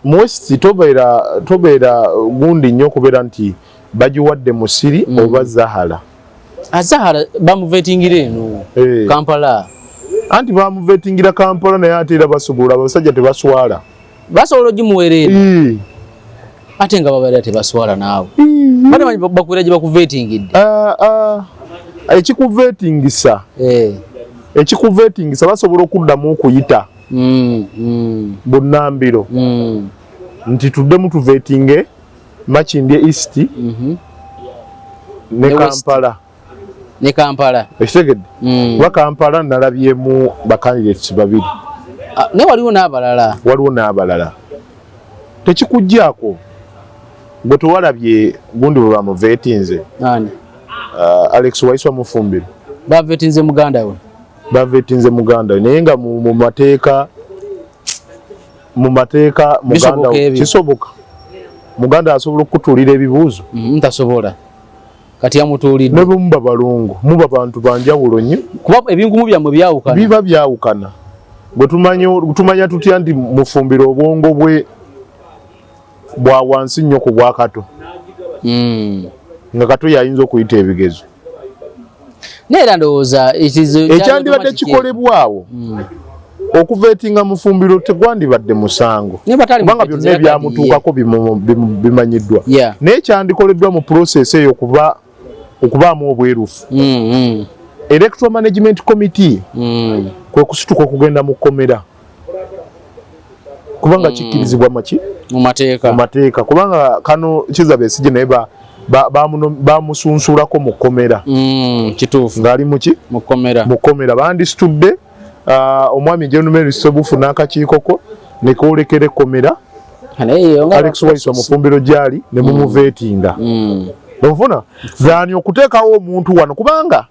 Mu West tobeera gundi nnyo okubeera nti bagiwadde Musiri oba Zahara. Azahara bamuvetingira eno Kampala. Anti bamuvetingira Kampala, naye ate era basobola, abasajja tebaswala. Basobola ogimuweera eno ate nga babeera tebaswala naawe. Bane bakubeera gye bakuvetingidde. Ah, ah. Ekikuvetingisa ekikuvetingisa basobola okuddamu okuyita bunnambiro nti tuddemu tuvetinge Makindye East ne Ne West. Kampala. Ne Kampala. Ekitegedde? Kuba Kampala nalabyemu bacandidates babiri. Ah, naye waliwo n'abalala. Waliwo n'abalala. Tekikugjaako gwe tewalabye gundi bwe bamuvetinze. Ani? Alex Waiswa Mufumbiro. Bavetinze muganda we. Bavetinze muganda we, naye nga mu mateeka muganda Bisoboka we ebyo. Kisoboka. Muganda asobola okutuulira ebibuuzo? Ntasobola. Kati yamutuulidde. Ne bwe muba balongo, muba bantu banjawulo nnyo. Kuba ebinkumu byammwe byawukana. Biba byawukana. Bwe tumanya tutya nti Mufumbiro obwongo bwe bwa wansi nnyo ku bwa Kato, nga Kato yayinza okuyita ebigezo? Naye era ndowooza it is Ekyandibadde automatic. kikolebwawo, okuvetinga Mufumbiro tegwandibadde musango, Naye batali kubanga muvetinze byonna ebyamutuukako bimanyiddwa. Naye kyandikoleddwa mu process eyo kuba okubaamu obwerufu. Electoral Management Committee kwe kusituka okugenda mu kkomera, kubanga kikkirizibwa maki? Mu mateeka. Mu mateeka, kubanga kano Kiza Besigye naye bamusunsulako mu kkomera. Kituufu. Ng'ali muki? Mu kkomera. Mu kkomera. Bandisitudde omwami General Sebufu n'akakiiko ko ne koolekera ekkomera Naye eyo nga Alex Waiswa Mufumbiro gyali ne mumuvetinga. Onfuna zaani okuteekawo omuntu wano, kubanga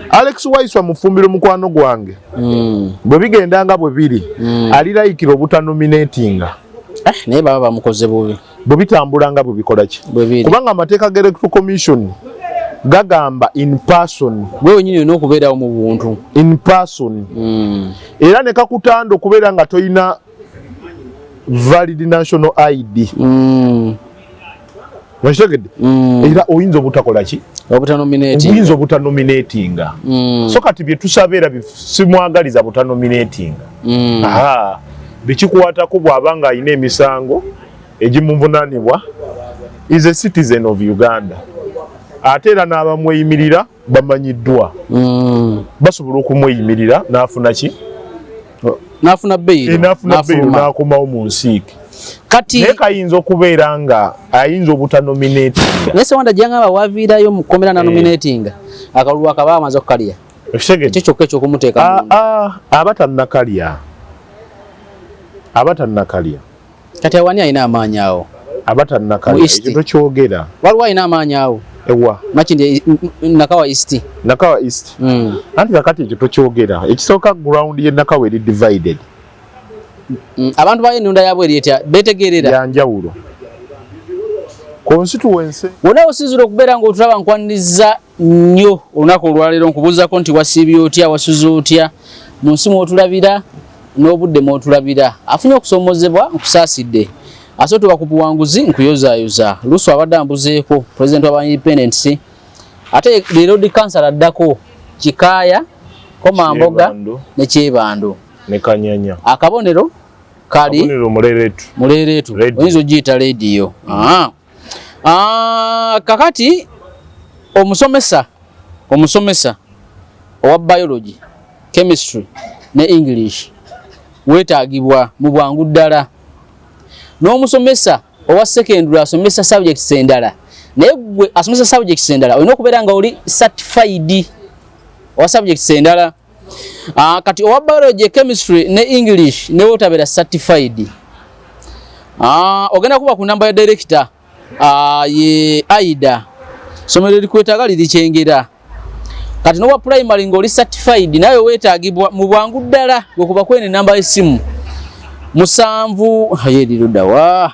Alex Waiswa Mufumbiro mukwano gwange. Bwe bigenda nga bwe biri, alirayikira obutanominatinga. Eh, naye baba bamukoze bubi. Bwe bitambula nga bwe bikola ki? Bwe biri. Kubanga amateeka ga Electoral Commission gagamba in person. Gwe wenyini olina okubeerawo mu buntu. In person. Era ne kakutanda okubeera nga toyina valid national ID. Okitegedde? Era oyinza obutakola ki? Obutanominating. Oyinza obutanominatinga. So kati bye tusaba era simwagaliza butanominatinga. Aha, bikikwatako bw'aba nga alina emisango egimuvunaanibwa, is a citizen of Uganda, ate era n'abamweyimirira bamanyiddwa. Basobola okumweyimirira n'afuna ki? N'afuna bail. N'afuna bail. N'afuluma. N'akomawo mu nsiike. Kati naye kayinza okubeera nga ayinza obutanominatinga. Naye Sewanda gyangamba waviirayo mu kkomera nanominatinga, akalulu akaba amaze okukalya. Okitegedde? Ekyo kyokka ekyokumuteeka Ah, munda. ah, aba tannakalya, aba tannakalya. Kati awani alina amaanyi awo? Aba Mu tannakalya. East. Ekyo tokyogera. Waliwo alina amaanyi awo? Ewa? Makindye, Nakawa East. Nakawa East. Anti kakati ekyo tokyogera. Ekisooka, ground ye Nakawa eri divided. Abantu bayo ennunda yaabwe eri etya? Beetegerera? Yanjawulo constituency. Wonna osinzira okubeera ng'otulaba, nkwaniriza nnyo olunaku olwaleero. Nkubuuzako nti wasiibye otya, wasuze otya mu nsi mw'otulabira n'obudde mw'otulabira? Afunye okusoomozebwa, nkusaasidde. Ate otuuka ku buwanguzi, nkuyozaayoza. Luusu abadde ambuzeeko president wa independence, ate leero di kansala addako Kikaaya, Komamboga Kyebando. Ne Kyebando. Ne Kanyanya. Akabonero kali Kabonero muleretu. Muleeretu. Radio. Oyinza ogiyita lediyo. Ah. Ah, kakati omusomesa owa biology, chemistry ne English weetaagibwa mu bwangu ddala, n'omusomesa owa secondary asomesa subjects endala. Naye gwe asomesa subjects endala olina okubeera nga oli certified owa subjects endala. Ah, kati owa biology, chemistry ne English ne wotabeera certified, ah, ogenda kuba ku namba ya director. Ah, ye Aida, somero likwetaaga liri Kyengera. Kati nowa primary ng'oli certified nawe weetaagibwa mu bwangu ddala. Gwekuba kwene enamba y'essimu 7, aye erirudda wa?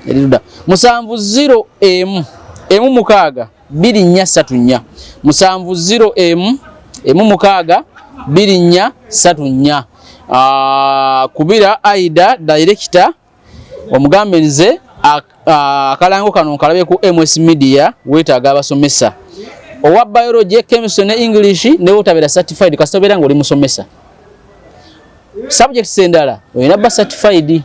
Erirudda 7 0 1 1 6 2 4 3 4, 7 0 1 1 6 2 4 3 4. Ah, kubira Aida director. Omugambe nze akalango kano nkalabye ku MS Media, weetaaga abasomesa owa biology, chemistry ne English, ne wotabeera certified, kasita obeera ng'oli musomesa. Subjects endala olina ba certified.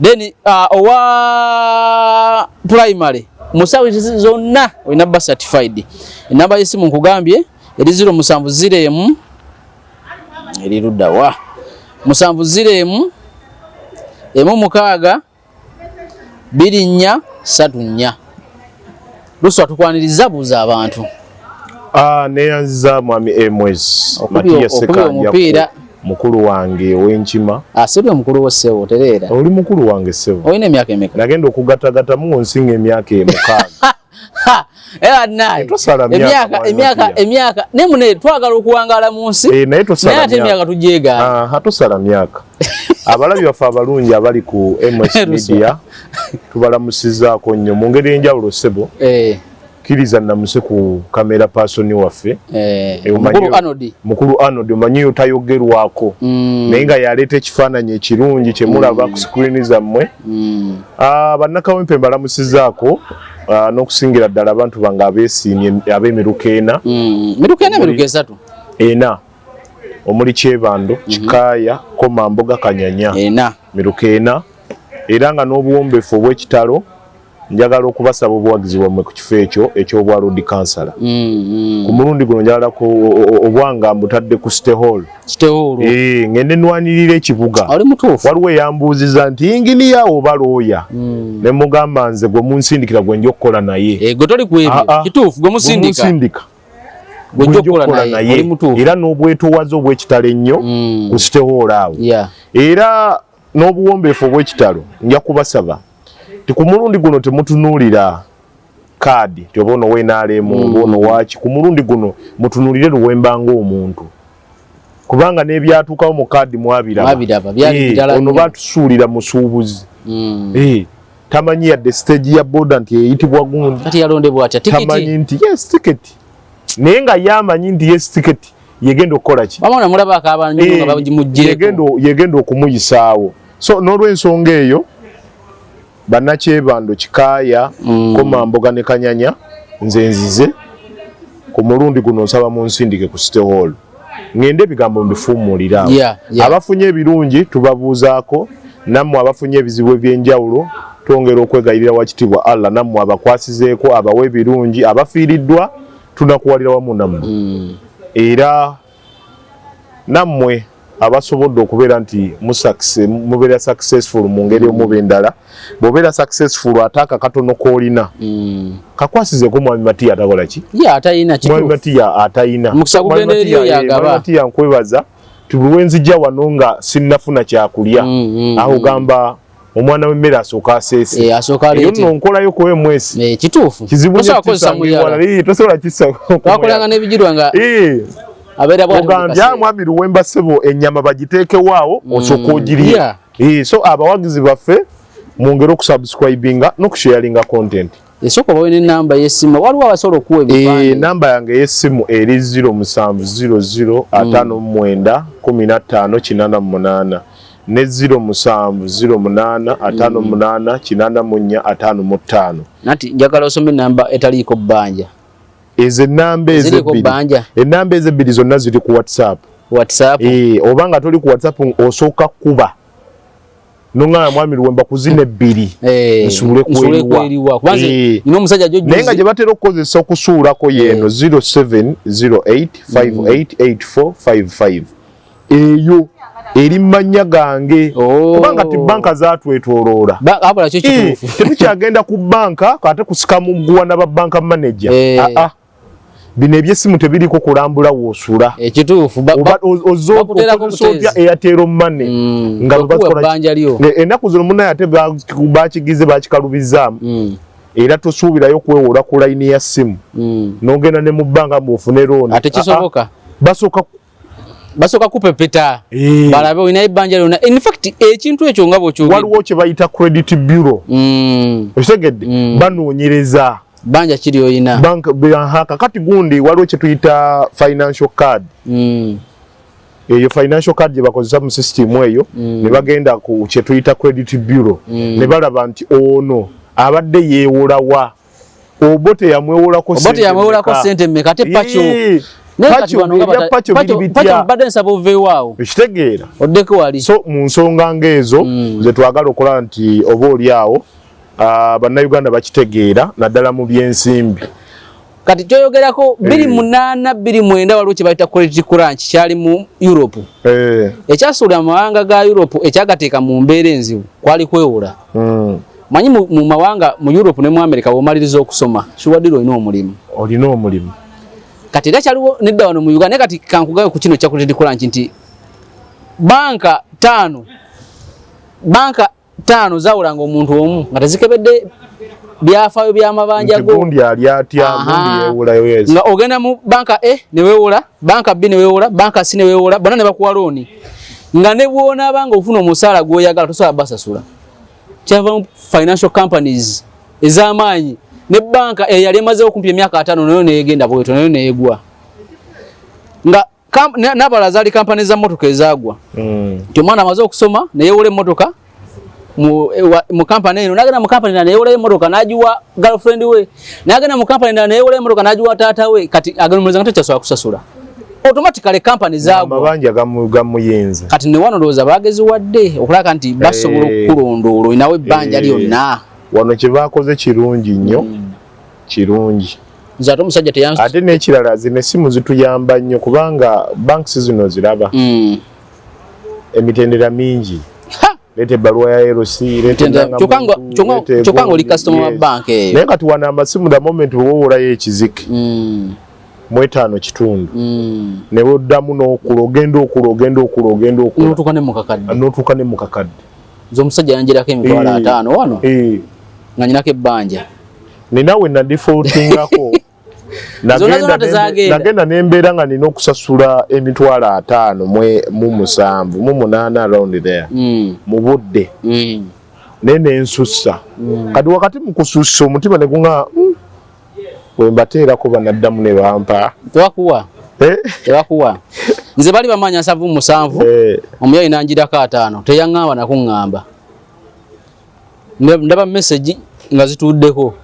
Then owa primary musawo zonna olina ba certified. Enamba y'essimu nkugambye eri 070 1, eri luddawa? 701 1 6 2 4 3 4. Luswa, tukwaniriza, buuza abantu. Ah, neyanziza mwami MS Okubye Matiya okubye omupiira. Mukulu wange ow'enkima. Asibye omukulu wo, ssebo, tereera. Oli mukulu wange, ssebo. Olina emyaka emeka? Nagenda okugatagatamu onsinga emyaka 6. Era naye Tosala myaka, emyaka mwami emyaka Matiya. Emyaka naye mune twagala okuwangaala mu nsi. Eh, naye tosala naye ate myaka. emyaka tugyegaana. Aha, tosala myaka. Abalabi baffe abalungi abali ku MS Luswa. Media, tubalamusizaako nnyo mu ngeri enjawulo, ssebo. Kkiriza namuse ku camera person waffe. Eh, omukulu Arnold. Mukulu Arnold, omanyiyo tayogerwako, naye nga yaleeta ekifaananyi ekirungi kyemulaba ku screen zammwe. Ah, bannakawempe mbalamusizaako, n'okusingira ddala abantu bange abeesiimye ab'emiruka ena. Miruka ena, miruka esatu. Ena, omuli Kyebando, Kikaaya, Komamboga, Kanyanya. Ena. Miruka ena, era nga n'obuwombeefu obw'ekitalo njagala okubasaba obuwagizi bwammwe ku kifo ekyo eky'obwa Lord Kansala. Ku mulundi guno njagala obwanga mbutadde ku City Hall. City Hall. Eh, ngende nwanirira ekibuga. Oli mutuufu. Waliwo eyambuuziza nti inginiya oba looya, ne mugamba nze gwe munsindikira gwe nja okukola naye. Eh, gwe toli ku ebyo. Ah, ah. Kituufu, gwe Gwe musindika. munsindika gwe gwe nja nja okukola okukola naye. naye. Oli mutuufu. Era n'obwetowaze obw'ekitalo ennyo ku City Hall awo, era n'obuwombeefu obw'ekitalo nja kubasaba ti ku mulundi guno temutunuulira kaadi ti oba ono WNRM oba ono waki. Ku mulundi guno mutunuulire Luwemba ng'omuntu, kubanga n'ebyatuukawo mu kaadi mwabiraba. Mwabiraba, byali Eh, birala ono nnyo. batusuulira musuubuzi. Eh, tamanyi yadde stage ya boda nti eyitibwa gundi. Kati yalondebwa atya? Tamanyi tikiti nti yes ticket, naye nga yamanyi nti yes ticket yegenda okukola ki? Wamala mulaba akabantu nga Eh, bagimuggyeko. Yegenda okumuyisaawo. So n'olwensonga eyo, bannakyebando, Kikaaya, Komamboga ne Kanyanya, nze nzize ku mulundi guno nsaba munsindike ku City Hall, ngende ebigambo mbifuumuulire awo. Abafunye ebirungi tubabuuzaako, nammwe abafunye ebizibu ebyenjawulo twongera okwegayirira wakitiibwa Allah nammwe abakwasizeeko, abawe ebirungi. Abafiiriddwa tunakuwalira wamu nammwe, era nammwe abasobodde okubeera nti mubeera successful mu ngeri omuba endala. Bw'obeera successful, ate akakatono k'olina kakwasizeko mwami Matiya atakola ki? Ye atayina. Mwami Kituufu. Matiya atayina. Mukisa Mwami gugenda eri Matiya, oyo eh, agaba. Mwami Matiya, nkwebaza ti buli lwenzijja wano nga sinnafuna kyakulya, aho gamba omwana w'emmere asooka aseese. Eh, asooka Eyo aleete. nno nkolayo ku MS. Eh, kituufu. Kizibu nnyo Tosobola kukozesa kisanga ewala. muyala. Eh, tosobola kissa. Twakolanga n'ebigirwa nga Eh, abeera bw'ati buli ogambye kaseera. mwami Luwemba, ssebo, ennyama bagiteekewo awo osooka ogirye. Eh, so abawagizi baffe mwongere okusubscribinga n'okusharinga content. Esooka obawe n'ennamba y'essimu, waliwo abasobola okuwa Eh, ebipande. Namba yange ey'essimu eri 0700 59 15 88 ne 0708 58 84 55. Nanti njagala osome ennamba etaliiko bbanja. Ezo ennamba ezo Ziriiko ebbiri, bbanja. ennamba ezo ebbiri zonna ziri ku WhatsApp. WhatsApp. Eh, oba nga toli ku WhatsApp, osooka kuba noŋŋamba mwami Luwemba ku zino ebbiri Eh, nsuule nsuule kweriwa. kweriwa. Kuba nze Eh. nina omusajja Naye nga jjo gye batera okukozesa okusuulako yeeno 0708588455, eyo eri mu mannya gange, Oh. kubanga ti banka zatwetooloola. Abula kyo Eh, kituufu. Tetukyagenda ku banka ate kusika muguwa n'aba banka manager. Eh. Ah, ah. Bino ebyessimu tebiriko kulambula woosula. Ekituufu. Oba Bakuteerako okozesa otya buteezi. Airtel Money nga Okuwa bwe bakola ebbanja lyo. Ennaku zino munaye ate bakigize bakikalubizaamu, era tosuubirayo kwewola ku layini ya ssimu n'ogenda ne mu bbanga bw'ofune looni. Ate kisoboka? Ah, ah. Basooka Basooka kupepeta Eh. balabe olinayo ebbanja lyonna. In fact, ekintu ekyo nga bw'okyogedde, Waliwo kye bayita credit bureau, okitegedde? Banoonyereza Bbanja kiri oyina. Bank aha, kakati gundi waliwo kye tuyita financial card. Eyo financial card gye bakozesa mu system eyo, ne bagenda ku kye tuyita credit bureau, ne balaba nti ono abadde yeewolawa, Obote yamwewolako. Obote yamwewolako sente mmeka? Ate Pacho? Pacho biri bitya? Badde nsaba oveewo awo. Ekitegeera. Oddeko wali. So mu nsonga ng'ezo ze twagala okulaba nti oba oli awo Bannayuganda bakitegeera, naddala mu byensimbi. Kati kyoyogerako 2008, 2009, waliwo kye bayita credit crunch, kyali mu Europe. Ekyasuula mu mawanga ga Europe, ekyagateeka mu mbeera enzibu, kwali kwewola. Manyi mu mawanga mu Europe ne mu America, bw'omaliriza okusoma kiwadire olina omulimu. Olina omulimu. Kati era kyaliwo nedda wano mu Uganda. Naye kati kankugabe ku kino kya credit crunch nti banka 5 zawulanga omuntu omu nga tezikebedde byafaayo by'amabanja nti go. Gundi ali atya? Gundi yeewolayo, yes. Nga ogenda mu banka A neweewola, banka B neweewola, banka C neweewola, bonna ne bakuwa looni, nga ne bw'onaaba nga ofuna omusaala gw'oyagala tosobola basasula. Kyava mu financial companies ez'amaanyi ne banka eyali emazeewo kumpi emyaka 50 nayo neyegenda bwetyo, nayo neyegwa nga n'abalala zaali kampani za mmotoka ezaagwa, nti omwana amaze okusoma neyewola emmotoka mu kampani eno, nagenda mu kampani endala neyewolayo emmotoka n'agiwa girlfriend we, nagenda mu kampani endala neyewola emmotoka n'agiwa taata we. Kati agenda omulezi nga tekyasobola kusasula, automatically kampani zaagwa. Amabanja gamuyinza. Kati ne wano ndowooza bageziwadde okulaba nti basobola okukulondoola olinawo ebbanja lyonna. Wano kye bakoze kirungi nnyo, kirungi. Nze ate omusajja teyansu. Ate n'ekirala, zino essimu zituyamba nnyo kubanga banks zino ziraba emitendera mingi. Leeta ebbaluwa ya LC, leeta endangamuntu, leeta Kyokka nga oli egundi, customer wa yes. bank eyo. Naye kati wano amasimu, the moment bwewowolayo ekizike mu 5.5, ne boddamu n'okula, ogenda okula, ogenda okula, ogenda okula. N'otuuka ne mu kakadde. N'otuuka ne mu kakadde. Nze omusajja yanjirako emitwalo 50 wano nga nyinako ebbanja. Nina we nadefaultingako. Zonna zonna tezagenda. Nagenda nembeera nga nina okusasula 57,000 mu 8, around there, mu budde, naye nensussa. Kati wakati mu kusussa, omutima ne guŋa, bwe mbateerako banaddamu ne bampa." Tebakuwa. Eh? Tebakuwa. Nze bali bamanya 77. Omuyayi nanjirako 50, teyaŋŋamba nakuŋŋamba. Ndaba message nga zituuddeko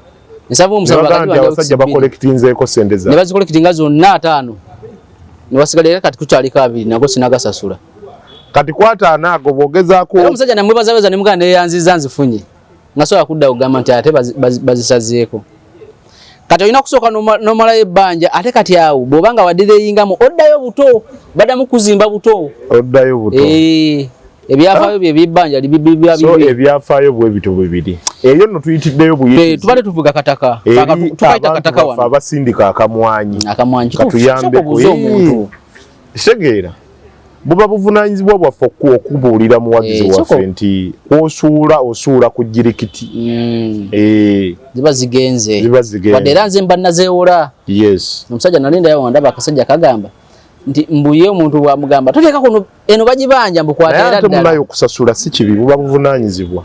77. Ne bagamba nti Wakati abasajja bacollectinzeeko sente ne zaabwe. Bazicollectinga zonna 50 ne basigalira. Kati kukyaliko 20, nago sinagasasula. Kati kwata anaago bw'ogezaako. Era omusajja namwebazabaza nemugamba neyanziza nzifunye, nga sobola kudda kugamba nti ate bazisazeeko. Kati olina kusooka n'omalayo ebbanja. Ate kati awo bw'obanga wadireyingamu, oddayo buto, baddamu kuzimba buto. Oddayo buto. Eh, ebyafaayo bye byebbanja So bibye. Ebyafaayo bwe bityo bwe biri. Eyo nno tuyitiddeyo buyitizi. Tubadde tuvuga kataka. Eri Tukayita abantu kataka baffe wano. abasindika akamwanyi. Akamwanyi. Katuyambeko. Obuuze omuntu. Kitegeera, buba buvunaanyizibwa bwaffe okubuulira muwagizi waffe nti kwosuula osuula ku jirikiti. Ziba zigenze. Ziba zigenze. Wadde era nze mba nazeewola. Omusajja nalindayo wandaba akasajja kagamba nti mbuye omuntu bwamugamba toteeka kuno, eno bagibanja, mbukwata. Naye Era ate ddala. Munayo okusasula si kibi, buba buvunaanyizibwa,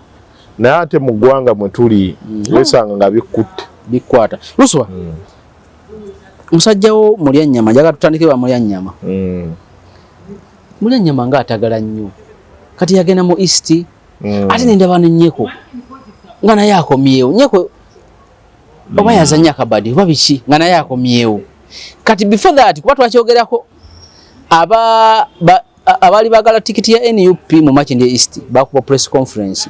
naye ate mu ggwanga mwe tuli wesanga nga bikkutte. Bikwata luswa. Musajja wo mulya nnyama, njagala tutandike ba mulya nnyama. Mulya nnyama nga atagala nnyo. Kati yagenda mu East. Ate nendaba ne Nyeko nga naye akomyewo. Nyeko oba yazanya akabadi oba biki, nga naye akomyewo. Kati before that, kuba twakyogerako, abaali bagala tikiti ya NUP mu Makindye East bakuba press conference.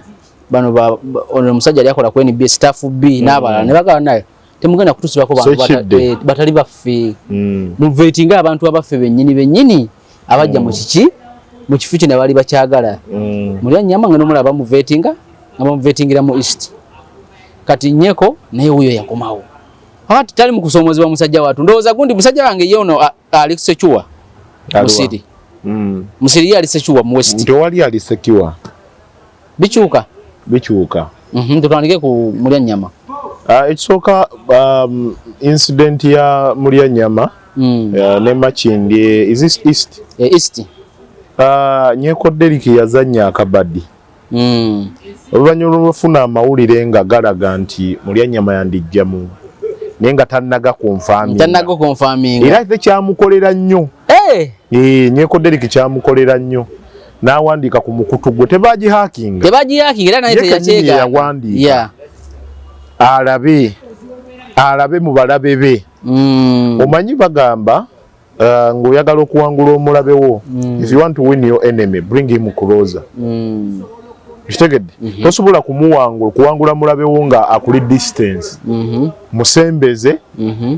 Bano ono omusajja yali akola ku NBS, staff B n'abalala, ne bagala naye temugenda kutusibako bantu Sekidde. batali baffe. Muvetinga abantu abaffe bennyini bennyini abajja mu kiki, mu kifo kino abaali bakyagala. Mulya nyama nga nomulaba bamuvetinga, nga bamuvetingira mu East. Kati Nyeko naye wuyo yakomawo. Kati tali mu kusoomozebwa musajja watu. Ndowooza gundi musajja wange ye ono ali secure. Aliwa? Musiri. Musiri ye ali secure mu West. Tewali ali secure. Bikyuka. Bikyuka. Tutandike ku mulya nyama. Ekisooka, incident ya mulya nyama ne Makindye, is this East? East. Nyeko Derrick yazannya akabadi. Oluvannyuma lw'okufuna amawulire nga galaga nti mulya nyama yandijja mu Naye nga tannaga confirminga. Tannaga confirminga. Era ate kyamukolera nnyo. Hey! Nyeko Derrick kyamukolera nnyo. N'awandiika ku mukutu gwe, tebagihackinga. Tebagihackinga era naye Ye kennyini teyakyega. yawandiika. Alabe mu balabe be. Omanyi bagamba ng'oyagala okuwangula omulabe wo, if you want to win your enemy, bring him closer. Kitegedde? Tosobola kumuwangula, kuwangula mulabe wo nga akuli distance. Musembeze,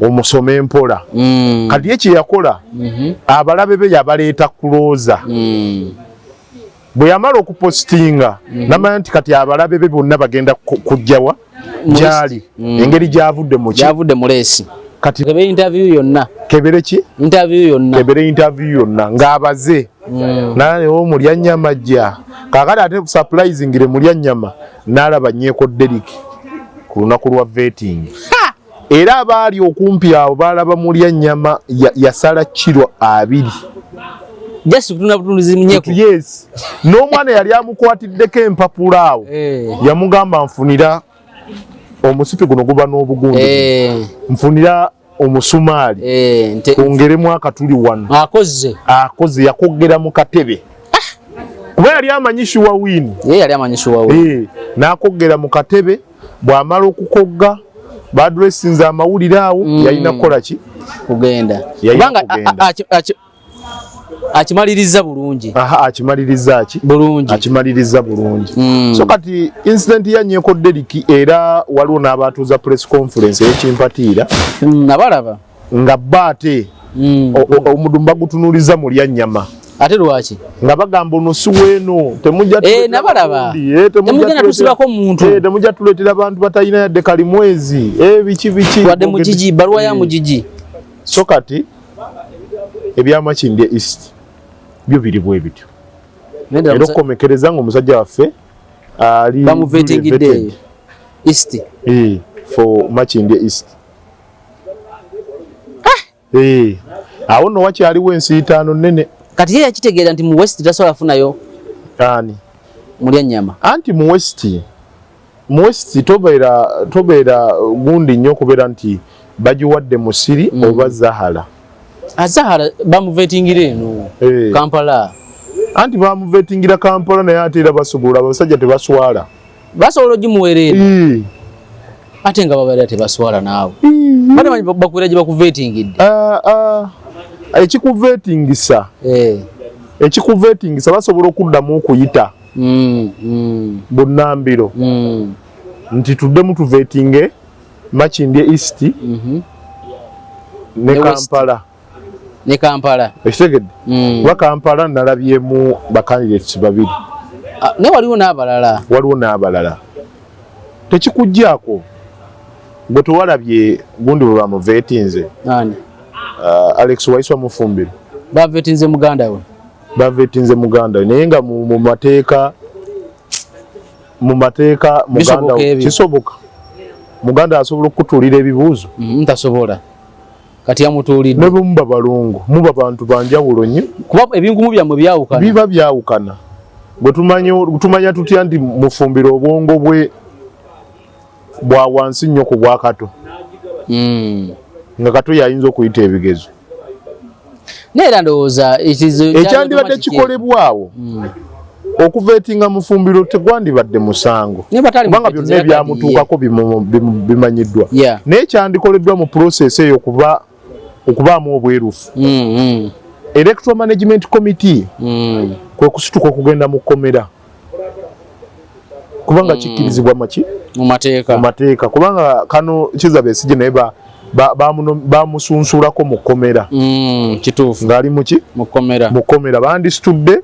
omusome mpola. Kati ye kye yakola, abalabe be yabaleeta closer. Bwe yamala okupostinga, namanya nti kati abalabe be bonna bagenda kujjawa gyali, engeri gyavudde mu ki? Gyavudde mu race. Kati kebere interview yonna. Kebere ki? Interview yonna. Kebere interview yonna ng'abaze. Naye omulya nnyama jja. Kaakati ate surprisingly mulya nnyama n'alaba Nyeko Derrick ku lunaku lwa vetting. Era abaali okumpi awo balaba mulya nnyama yasala kiro 2. Just kutunda butunduzi Nyeko. Yes. N'omwana yali amukwatiddeko empapula awo. Yamugamba nfunira omusipi guno guba n'obugundi. Nfunira omusumaali. Kwongeremu akatuli wano. Akoze. Akoze yakogera mu katebe. Kuba yali amanyi sure win. Ye yali amanyi sure win. N'akogera mu katebe, bw'amala okukogga, badressinze amawulire awo, yalina kukola ki? Kugenda. Yalina Kubanga kugenda. Akimaliriza bulungi. Aha, akimaliriza ki? Bulungi. Akimaliriza bulungi. So kati incident ya Nyeko Derrick, era waliwo n'abatuuza press conference ey'ekimpatiira. Nabalaba. Nga baate omudumba gutunuuliza mulya nnyama. Ate lwaki? Nga bagamba ono si weeno, temujja tuleetera Nabalaba. bagundi, temujja Temujja tuleetera natusibako muntu. Temujja tuleetera bantu batalina yadde kalimwezi. Biki biki. Wadde Mugigi, baluwa ya Mugigi. So kati ebya Makindye East byo biri bwe bityo. Nenda Era okukomekereza ng'omusajja waffe ali Bamuvetingidde vetted. East. For Makindye East. Awo nno wakyaliwo ensiitaano nnene. Kati ye yakitegeera nti mu West tasobola kufunayo Ani? Mulya nnyama. Anti mu West, mu West tobeera gundi nnyo okubeera nti bagiwadde Musiri oba Zahara. Zahara bamuvetingira eno Kampala. Anti bamuvetingira Kampala, naye ate era basobola, abasajja tebaswala. Basobola ogimuweera eno. Ate nga babeera tebaswala naawe. Bane manyi bakwira gye bakuvetingidde. Ekikuvetingisa. Ekikuvetingisa basobola okuddamu okuyita. Bunnambiro. Nti tuddemu tuvetinge Makindye East ne Ne West. Kampala. Ne Kampala. Ekitegedde? Kuba Kampala nalabyemu ba candidates babiri. Ne waliwo n'abalala. Waliwo n'abalala. Tekikuggyako. Gwe tewalabye gundi bwe bamuvetinze. Ani? Alex Waiswa Mufumbiro. Bavetinze muganda we. Bavetinze muganda we. Naye nga mu mateeka, mu mateeka muganda Bisoboka we ebyo. kisoboka. Muganda asobola okutuulira ebibuuzo. Ntasobola. Kati yamutuulidde. Ne bwe muba balongo, muba bantu ba njawulo nnyo. Kuba ebinkumu byammwe byawukana. Biba byawukana. Bwe tumanya tutya nti Mufumbiro obwongo bwe bwa wansi nnyo ku bwa Kato. Nga Kato yayinza okuyita ebigezo. Naye era ndowooza it is a Ekyandibadde automatic. kikolebwawo. Okuvetinga Mufumbiro tegwandibadde musango. Naye batali Kubanga mu byonna vetting, ebyamutuukako bimanyiddwa. Naye kyandikoleddwa mu process eyo okubaamu obwerufu. Electoral Management Committee kwe kusituka okugenda mu kkomera. Kubanga kikkirizibwa maki? Mu mateeka. Mu mateeka. Kubanga kano Kizza Besigye naye bamusunsulako mu kkomera. Kituufu. Ng'ali mu ki? Mu kkomera. Mu kkomera. Bandisitudde,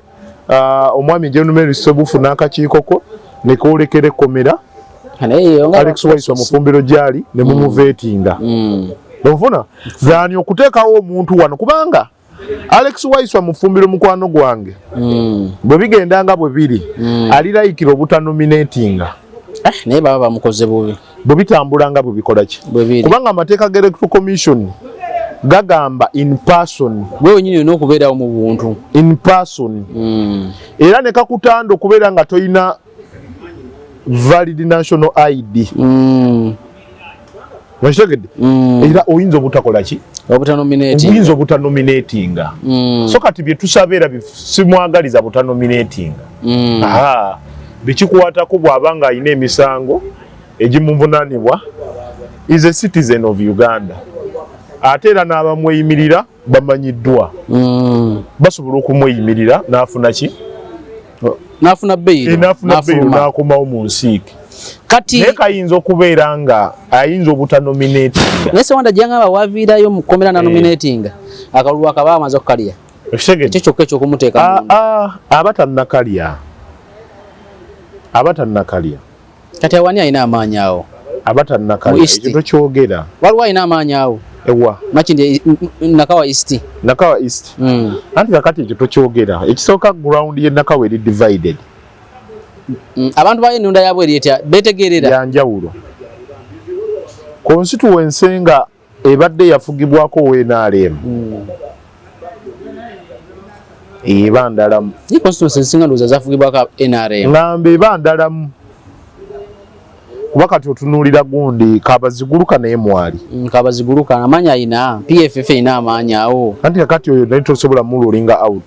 omwami General Mary Ssebufu n'akakiiko ko ne koolekera ekkomera. Naye yo nga Alex Waiswa Mufumbiro gy'ali ne mumuvetinga. Onfuna? Zaani okuteekawo omuntu wano kubanga Alex Waiswa Mufumbiro mukwano gwange. Bwe bigenda nga bwe biri, ali layikira obutanominatinga. Naye baba bamukoze bubi. Bwe bitambula nga bwe bikola ki? Bwe biri. Kubanga amateeka ga Electoral Commission gagamba in person. Gwe wennyini olina okubeerawo mu buntu. In person. Era ne kakutanda okubeera nga toyina valid national ID. Okitegedde? Era oyinza obutakola ki? Oyinza obutanominatinga. So kati bye tusaba era simwagaliza butanominatinga. Aha, bikikwatako bw'aba nga alina emisango egimuvunaanibwa, is a citizen of Uganda, ate era n'abamweyimirira bamanyiddwa, basobola okumweyimirira n'afuna ki? N'afuna bail. N'afuna bail n'akomawo mu nsiike. Kati naye kayinza okubeera nga ayinza obutanominatinga. Naye Sewanda gyangamba waviirayo mu kkomera nanominatinga, akalulu akaba amaze okukalya. Okitegedde? Ekyo kyokka ekyokumuteeka munda. Aba tannakalya, aba tannakalya. Kati awani alina amaanyi awo? Aba tannakalya. Mu East. Ekyo tokyogera. Waliwo alina amaanyi awo? Ewa? Makindye, Nakawa East. Nakawa East. Anti kakati ekyo tokyogera. Ekisooka, ground ye Nakawa eri divided. Abantu bayo ennunda yaabwe eri etya? Beetegerera? Yanjawulo. Constituency nga ebadde yafugibwako WNRM eba ndalamu. Ye constituency ezisinga ndowooza zafugibwako NRM. Ngamba eba ndalamu kuba kati otunuulira gundi Kabaziguluka naye mwali. Kabaziguluka amaanyi ayina, PFF erina amaanyi awo. Anti kakati oyo naye tosobola mululinga out.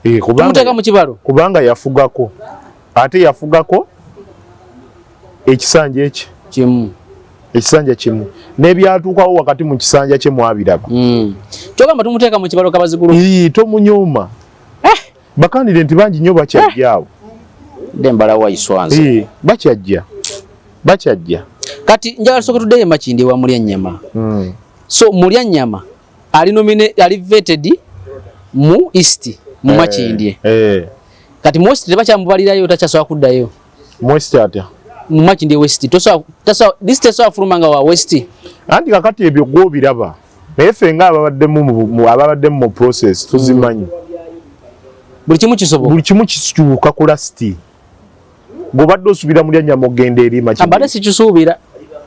Eh, kubanga tumuteeka mu kibalo. Kubanga yafugako, ate yafugako ekisanja eki kimu. Ekisanja kimu n'ebyatuukawo wakati mu kisanja kye mwabiraba. Kyogamba tumuteeka mu kibalo Kabaziguluka? Ii, tomunyooma. Bakandide nti bangi nnyo bakyajja awo. Dembala waiswanze. Ii, bakyajja, bakyajja. Kati njagala tusooke tuddeyo Makindye wa Mulyannyama. So Mulyannyama ali nomine, ali vetted mu East, mu Makindye. Kati mu West tebakyamubalirayo, takyasobola kuddayo. Mu West atya? Mu Makindye West tosobola, tasobola, this tesobola fuluma nga wa West. Anti kakati ebyo gw'obiraba, naye ffe nga ababaddemu mu process tuzimanyi. Buli kimu kisoboka. Buli kimu kikyuka ku last. Bw'obadde osuubira Mulyannyama okugenda eri Makindye. Abadde sikisuubira.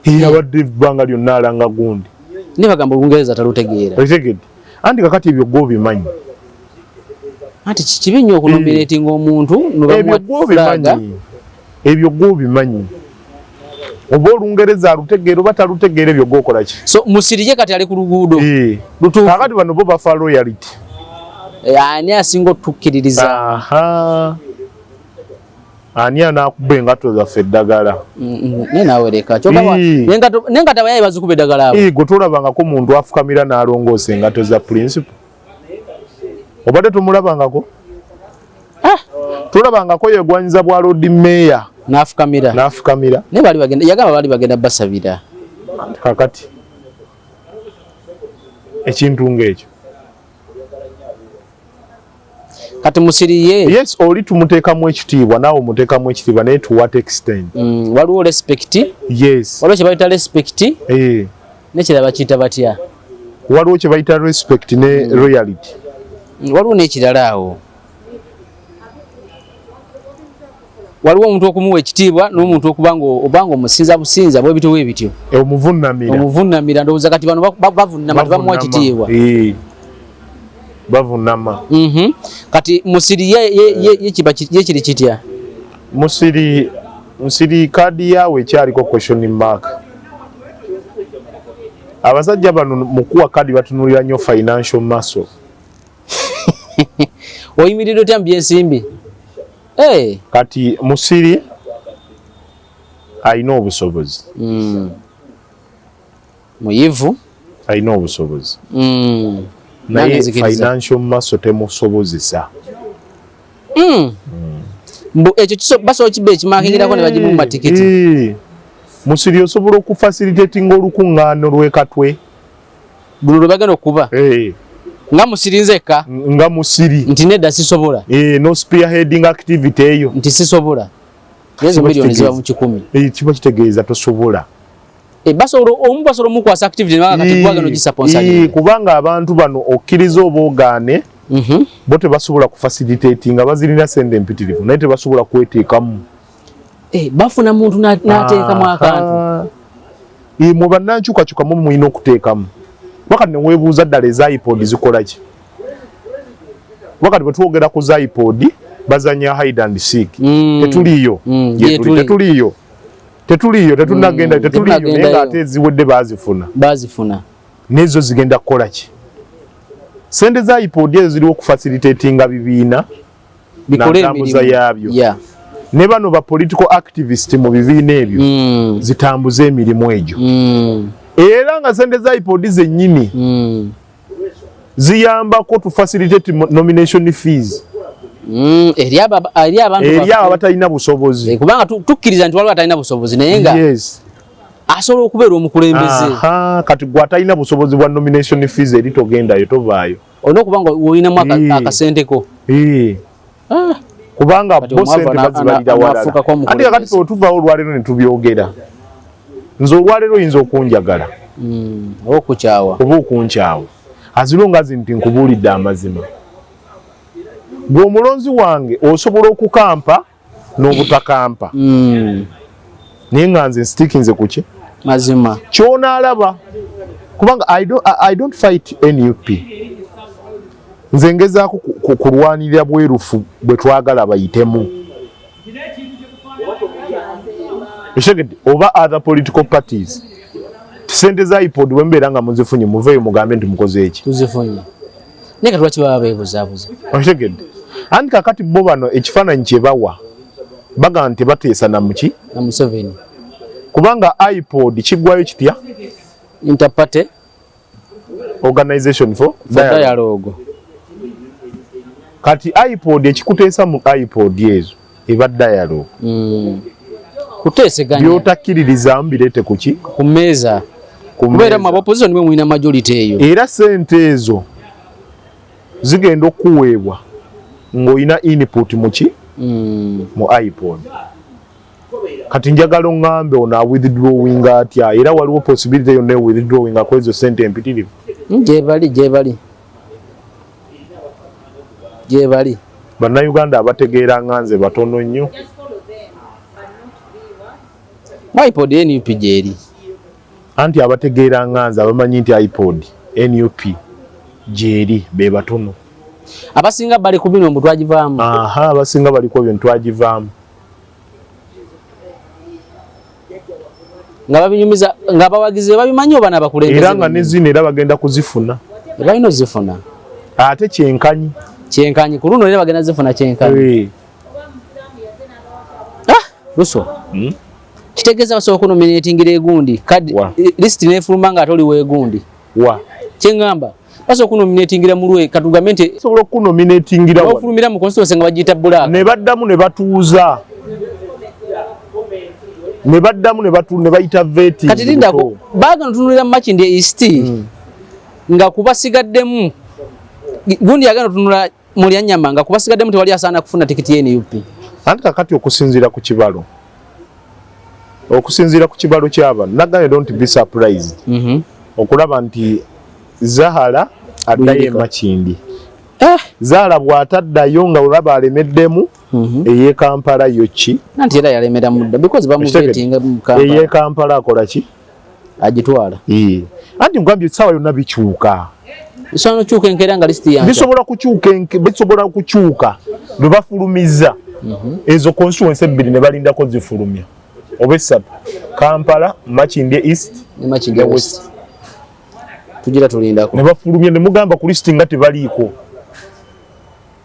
Ye abadde ebbanga lyonna alanga gundi. Ne bagamba Olungereza talutegeera. Okitegedde? Anti kakati ebyo gw'obimanyi. Anti kibi nnyo okunominatinga omuntu ne bamuwa Ebyo gw'obimanyi. flag. Ebyo gw'obimanyi. Oba Olungereza alutegeera oba talutegeera, ebyo gw'okola ki? So Musirye kati ali ku luguudo. Lutuufu. Kakati bano bo bafa loyalty. Ani asinga otukkiririza? Aha. Ani anaakuba engatto zaffe eddagala? Naye naawe leka. Kyokka n'engatto abayaye bazikuba eddagala abo. Gwe tolabangako muntu afukamira n'alongoosa engatto za principal? Obadde tomulabangako? Tolabangako yegwanyiza bwa Lord Mayor? N'afukamira. N'afukamira. Naye baali bagenda, yagamba baali bagenda basabira. Kakati ekintu ng'ekyo. Kati Musiri ye. Yes, oli tumuteekamu ekitiibwa, naawe omuteekamu ekitiibwa, naye to what extent? Waliwo respect. Yes. Waliwo kye bayita respect. N'ekirala bakiyita batya? Waliwo kye bayita respect ne loyalty. Waliwo n'ekirala awo. Waliwo omuntu okumuwa ekitiibwa n'omuntu okuba nga obanga omusinza businza bwe bityo bwe bityo. Omuvunnamira. Omuvunnamira, ndowooza kati bano bavunnama, tebamuwa Bavunnama. kitiibwa. Bavunnama. Kati Musiri ye kiri kitya? Musiri kaadi yaawe ekyaliko question mark. Abasajja bano mu kuwa kaadi batunuulira nnyo financial muscle. Oyimiridde otya mu byensimbi? Kati Musiri alina obusobozi. Muyivu. Alina obusobozi. Naye Nange nzikiriza. financial muscle temusobozesa. Mbu ekyo basobola okibba ekimankingirako ne bagimu mu matikiti. Musiri osobola okufacilitatinga olukuŋŋaano lw'ekatwe. Luno lwe bagenda okuba. Nga Musiri nzekka. Nga Musiri. Nti nedda sisobola. No spearheading activity eyo. Nti sisobola. Ezo Kiba milioni ziba kitegeeza. mu 100. Kiba kitegeeza tosobola. Basobola omu basobola omukwasa activity ne baga kati gwagenda ogisponsoringa. Kubanga abantu bano okkiriza oba ogaane, bo tebasobola kufacilitatinga, bazirina sente empitirivu naye tebasobola kweteekamu. Bafuna muntu n'ateekamu akantu. Mwe bannankyukakyuka mwe mulina okuteekamu. Wakati ne weebuuza ddala eza iPod zikola ki? Wakati bwe twogera ku za iPod bazannya hide and seek. Tetuliiyo. Ye tuli, Ye tuli. tetuliiyo. Tetuliyo, tetunagenda, tetuliyo, naye nga ate eziwedde bazifuna. Bazifuna. Nezo zigenda kukola ki? Sente za IPOD ezo ziriwo okufacilitatinga bibiina natambuza yabyo. Ne bano ba political activist mu bibiina ebyo zitambuze emirimu egyo. Era nga sente za IPOD zennyini ziyambako to facilitate nomination fees. Eri abantu eri abo abatalina busobozi. Kubanga tukkiriza nti waliwo atalina busobozi naye nga asobola okubeera omukulembeze. Kati gwe atalina busobozi bwa nomination fees eri togendayo, tovaayo. Olina okuba nga olinamu akasenteko. Kubanga bo sente bazibalira walala. Ate kakati ffe otuvaawo olwaleero ne tubyogera. Nze olwaleero oyinza okunjagala. Oba okukyawa. Oba okunkyawa. As long as nti nkubuulidde amazima. Gwe omulonzi wange osobola okukampa n'obutakampa. Naye nga nze nstickinze ku ki? Mazima. Ky'onaalaba. Kubanga I don't fight NUP. Nze ngezaako kulwanirira bwerufu bwe twagala bayitemu. Oba other political parties. Sente za IPOD bwe mbeera nga muzifunye muveeyo mugambe nti mukoze eki. Tuzifunye. Naye kati lwaki baba beebuzaabuza? Okitegedde. Anti kakati bo bano ekifaananyi kye bawa bagamba nti bateesa na muki? Na Museveni. Kubanga IPOD kiggwayo kitya? Interparty Organization for Dialogue. Kati IPOD ekikuteesa mu IPOD ezo eba dialogue. Kuteeseganya. By'otakkiririzaamu bireete ku ki? Ku mmeeza. Kubeera mu opposition mwe mulina majority eyo. Era ssente ezo zigenda okuweebwa ng'olina input mu ki? Mu IPOD. Kati njagala oŋŋambe ono awithdrawing atya? Era waliwo possibility yonna withdrawing ku ezo ssente empitirivu? Gyebali, gyebali. Gyebali. Bannayuganda abategeera nga nze batono nnyo. IPOD NUP gyeri. Anti abategeera nga nze abamanyi nti IPOD NUP gyeri be batono. Abasinga bali ku bino mbu twagivaamu. Aha, abasinga bali ku bino twagivaamu. Nga babinyumiza nga abawagizi babimanyi oba n'abakulembeze. Era nga ne zino era bagenda kuzifuna. Balina ozifuna. Ate kyenkanyi. Kyenkanyi ku luno era bagenda zifuna kyenkanyi. Luso. Kitegeeza basobola okunominatingira egundi. Kadi list n'efuluma nga ate oli w'egundi. Wa. Kye ŋŋamba basobola okunominatingira mu lwe katugambe nti basobola okunominatingira wano. Ofulumira mu constituency nga bagiyita black. Ne baddamu ne batuuza. Ne baddamu ne bayita vetting. Kati lindako baagala otunuulira Makindye East nga kubasigaddemu gundi yagenda otunula Mulyanyama nga kubasigaddemu tewali asaana kufuna tikiti ya NUP. Anti kakati okusinziira ku kibalo. Okusinziira ku kibalo ky'abano nagambye don't be surprised. Okulaba nti Zahara addayo e Makindye. Zahara bw'ataddayo nga olaba alemeddemu ey'e Kampala yo ki? Anti era yalemera mudda because bamuvetinga mu Kampala. Ey'e Kampala akola ki? Agitwala. Anti nkugambye essaawa yonna bikyuka. Bisobola okukyuka enkeera nga lisiti yange. Bisobola kukyuka bisobola kukyuka lwe bafulumizza ezo constituency ebbiri ne balindako zifulumya oba essatu. Kampala, Makindye East ne Makindye West. Tugira tulindako. Ne bafulumya ne mugamba ku lisiti nga tebaliiko.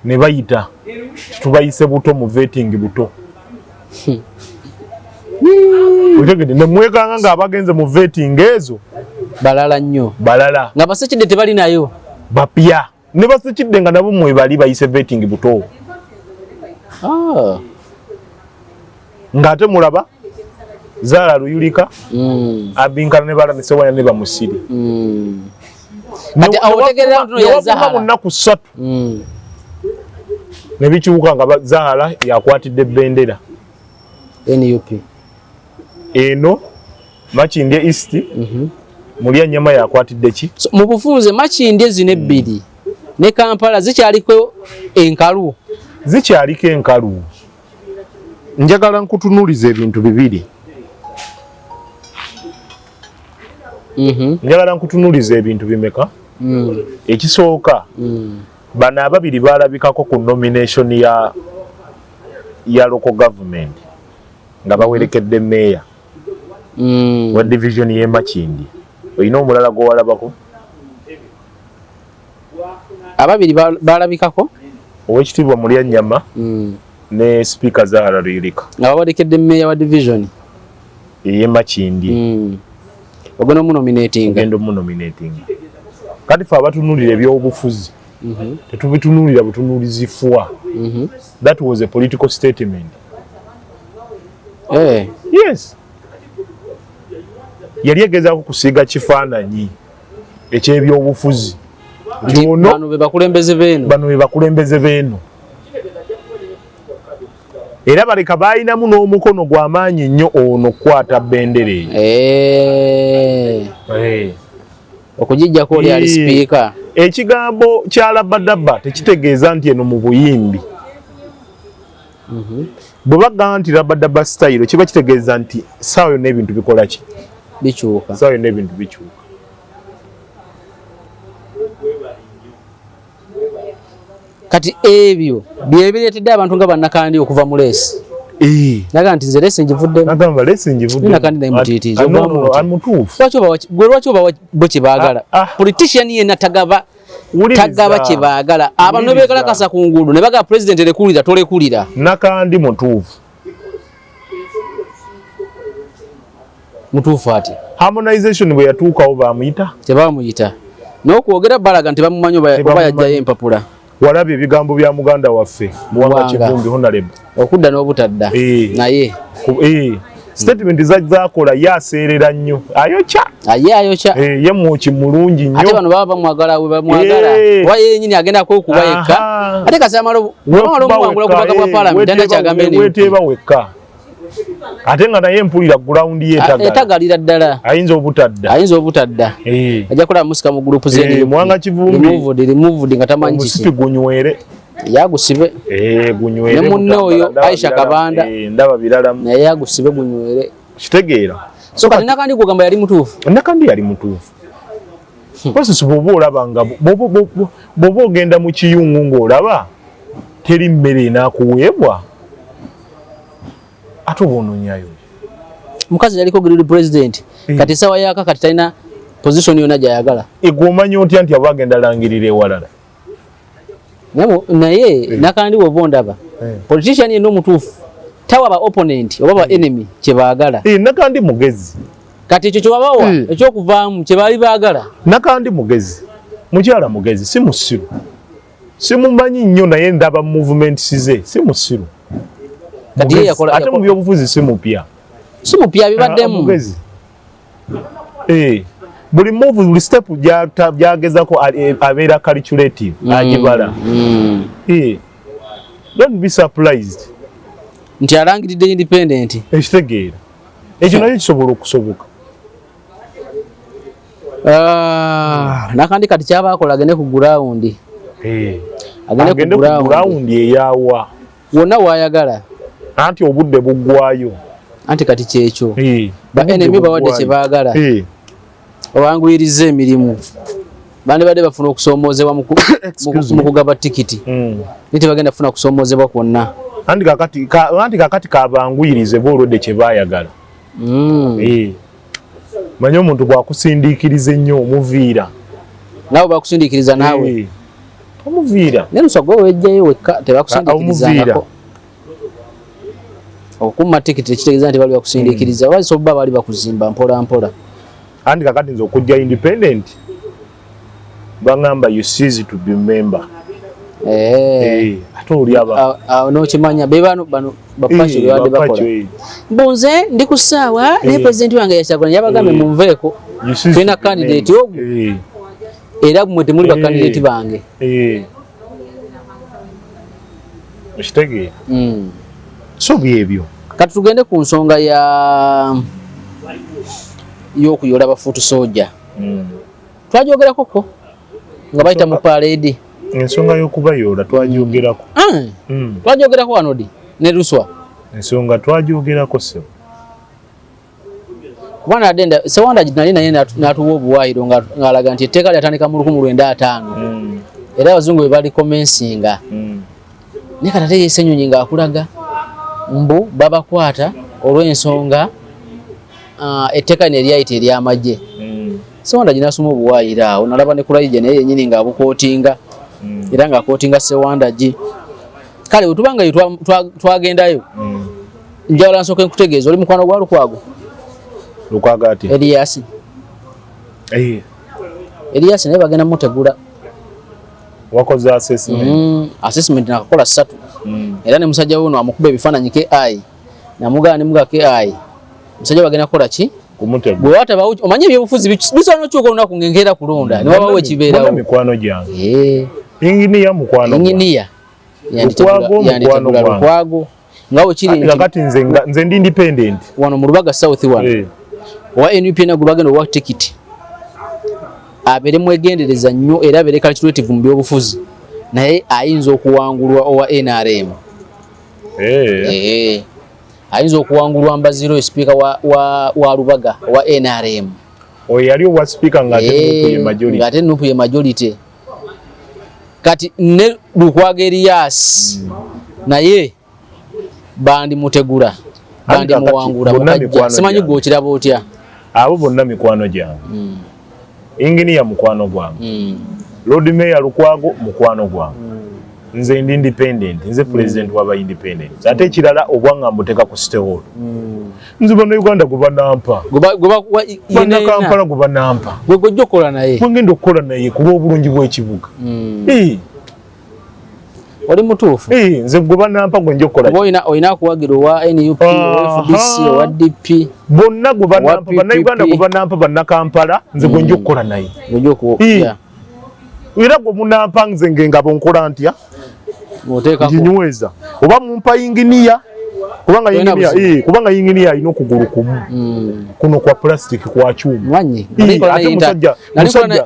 Ne bayita tubayise buto mu vetting buto. Otegedde ne mwekanga ng'abagenze mu vetting ezo balala nnyo. Balala. Nga basekidde tebali nayo. Bapya. Ne basekidde nga nabo mwe bali bayise vetting buto. Ng'ate mulaba Zahara Luyirika abinkana ne bala ne Sewanya ne bamusiri. Kati awo otegeerera nti ono ya Zahara. Mu nnaku ssatu. Ne bikyuka nga Zahara yakwatidde bendera. NUP. Eno Makindye East Mulyanyama yakwatidde ki? So, mu bufunze Makindye zino ebbiri ne Kampala zikyaliko enkalu. Zikyaliko enkalu. Njagala nkutunuuliza ebintu bibiri. Njagala nkutunuuliza ebintu bimeka? Ekisooka, bano ababiri baalabikako ku nomination ya local government nga bawerekedde meeya. Wa division y'e Makindye. Olina omulala gw'owalabako? Ababiri balabikako. Owekitiibwa Mulyannyama ne Sipiika Zahara Luyirika. Nga bawerekedde meeya wa division ey'e Makindye. Ogenda omunominatinga. Ogenda omunominatinga. Kati ffe abatunuulira ebyobufuzi tetubitunuulira butunuulizi fwa. That was a political statement. Yes. Yali egezaako kusiiga kifaananyi eky'ebyobufuzi. Nti bano be bakulembeze b'eno. Bano be bakulembeze b'eno. Era baleka balinamu n'omukono gw'amaanyi nnyo ono okukwata bendera eyo. Okugijjako oli ali sipiika. Ekigambo kya Rabadaba tekitegeeza nti eno mu buyimbi. Bwe bagamba nti Rabadaba style kiba kitegeeza nti ssaawa yonna ebintu bikola ki? Bikyuka. Ssaawa yonna ebintu bikyuka. Kati ebyo bye bireetedde abantu nga bannakandi okuva mu leesi. Naga nti nze leesi ngivuddemu. Nagamba leesi ngivuddemu. Nakandi naye mutiitiizi. Mutuufu. Gwe lwaki obawa bo kye baagala? Politician yenna tagaba kye baagala. Abantu ne beekalakasa ku nguudo ne bagamba president lekulira tolekulira. Nakandi mutuufu. Mutuufu ati. Harmonization bwe yatuukawo baamuyita? Tebaamuyita. N'okwogera balaga nti bamumanyi oba yajjayo empapula. Walabye ebigambo bya muganda waffe Muwanga Kivumbi Honorable. Okudda n'obutadda. Naye. Statement zakola yaseerera nnyo. Ayokya. Aye ayokya. Ye mwoki mulungi nnyo. Ate bano baba bamwagala we bamwagala. Oba ye yennyini agenda kwekuba yekka. Ate kasi amala omuwangula ku bubaka bwa parliament tanda kyagambe ni. Weteeba wekka. Ate nga naye mpulira ground ye etagala. Etagalira ddala. Ayinza obutadda. Ayinza obutadda. Ajja kulaba musika mu group ze. Muwanga Kivumbi. Removed nga tamanyi kiki. Omusipi gunywere. Yagusibe. Gunywere. Ne munne oyo Aisha Kabanda. Ndaba birala. Naye yagusibe gunywere. Kitegeera. So kati Nakandi kugamba yali mutuufu. Nakandi yali mutuufu. Process bw'oba olaba nga bw'oba ogenda mu kiyungu ng'olaba teri mmere enaakuweebwa ate oba onoonyayo. Mukazi yaliko grade president. Kati essaawa yaka kati talina position yonna gy'ayagala. Gwe omanya otya nti aba agenda langirira ewalala? Naye Nakandi bw'oba ondaba politician yenna omutuufu tawa ba opponent oba ba enemy kye baagala. Nakandi mugezi. Kati ekyo kye wabawa ekyokuvaamu kye baali baagala. Nakandi mugezi. Mukyala mugezi si musiru. Simumanyi nnyo naye ndaba movements ze si musiru. Ate mu byobufuzi si mupya. Si mupya bibaddemu. Mugezi. Buli move buli step gyagezako abeera calculative agibala. Don't be surprised. Nti alangiridde independent. Ekitegeera. Ekyo nakyo kisobola okusoboka. Nakandi kati kyaba akola agende ku ground. Agende ku ground eyawa. Wonna waayagala. Anti obudde buggwayo. Anti kati kyekyo. Ba enemy bawadde kye baagala. Obanguyiriza emirimu. Bandibadde bafuna okusoomoozebwa mu kugaba tikiti. Naye tebagenda kufuna kusoomoozebwa kwonna. Anti kakati kabanguyirize bo olwedde kye baayagala. Manyi omuntu bw'akusindiikiriza ennyo omuviira. Naawe bakusindiikiriza naawe. Omuviira. Naye luswa gwe wejjayo wekka tebakusindiikirizangako. Okumma tikiti tekitegeeza nti bali bakusindiikiriza. Oba soba bali bakuzimba mpola mpola. Anti kakati nze okujja independent bangamba you cease to be member. Ate oli aba. N'okimanya be bano bano bapacho bebadde bakola. Mbunze ndi ku ssaawa naye president wange yakyagula yabagambe munveeko. Tulina candidate ogwo. Era mmwe temuli ba candidate bange. Okitegeera. So byebyo. Kati tugende ku nsonga ya y'okuyola ba foot soldier. Twagyogerako ko nga bayita mu parade. Ensonga y'okubayoola twagyogerako. Twagyogerako wano di ne Luswa. Ensonga twagyogerako ssebo. Kuba nadenda Sewanda nali naye n'atuwa obuwaayiro ng'alaga nti etteeka lyatandika mu 1905. Era abazungu bwe bali commencinga. Naye kati ate ye Ssenyonyi ng'akulaga mbu babakwata olw'ensonga Etteeka lino eryayita ery'amagye, Sewandagi nasoma obuwaayiro awo, nalaba ne Kulayigye naye yennyini ng'abuquotinga era ng'aquotinga Sewandagi. Kale bwe tuba nga twagendayo, njagala nsooke nkutegeeza, oli mukwano gwa Lukwago? Lukwago ati? Eriyasi. Eriyasi naye bagenda mutegula. Wakoze assessment? Assessment nakakola ssatu. Era ne musajja we ono amukuba ebifaananyi ki namugana nemuga ki musajja bagenda kukola ki? Kumutegula. Bwe watabawo, omanyi ebyobufuzi bisobola n'okyuka olunaku ng'enkeera kulonda ne wabawo ekibeerawo. Bonna mikwano gyange. Inginiya mukwano gwange. Inginiya Lukwago mukwano yanditegula gwange. Lukwago nga bwe kiri nti Kakati nze ndi independent. Wano mu Lubaga South wano, owa NUP nagwe bagenda owa tikiti abeere mwegendereza nnyo era abeere calculative mu byobufuzi, naye ayinza okuwangulwa owa NRM. Ayinza okuwangulwa Mbaziro, sipiika wa Lubaga owa NRM. Oyo yali owa sipiika ng'ate NUP ye majority. Ng'ate NUP ye majority. Kati ne Lukwago Erias naye bandi mutegula, bandi Anti kakati muwangula bonna mukajja. mikwano Simanyi gyange. gwe okiraba otya? Abo bonna mikwano gyange. Inginiya mukwano gwange. Lord Mayor Lukwago mukwano gwange. Nze ndi independent, nze president w'aba independent. Ate ekirala, obwanga mbuteeka ku City Hall. Nze Bannayuganda gwe banampa. Bannakampala gwe banampa. Gwe gojja okukola naye. Gwe ngenda okukola naye ku lw'obulungi bw'ekibuga. Oli mutuufu. Nze gwe banampa gwe nja okukola. Oba olina akuwagira owa NUP, owa FDC, owa DP. Bonna gwe banampa, Owa Bannayuganda PPP. gwe banampa, Bannakampala, nze gwe nja okukola naye. Gojja oku Era gwe munampa nze ng'engabo nkola ntya? Oteekako. Nginyweza. Oba mumpa inginiya, kubanga Tolina inginiya, buzibu. kubanga inginiya alina okugulu kumu. Kuno kwa plastic, kwa kyuma. Mwanyi. Ate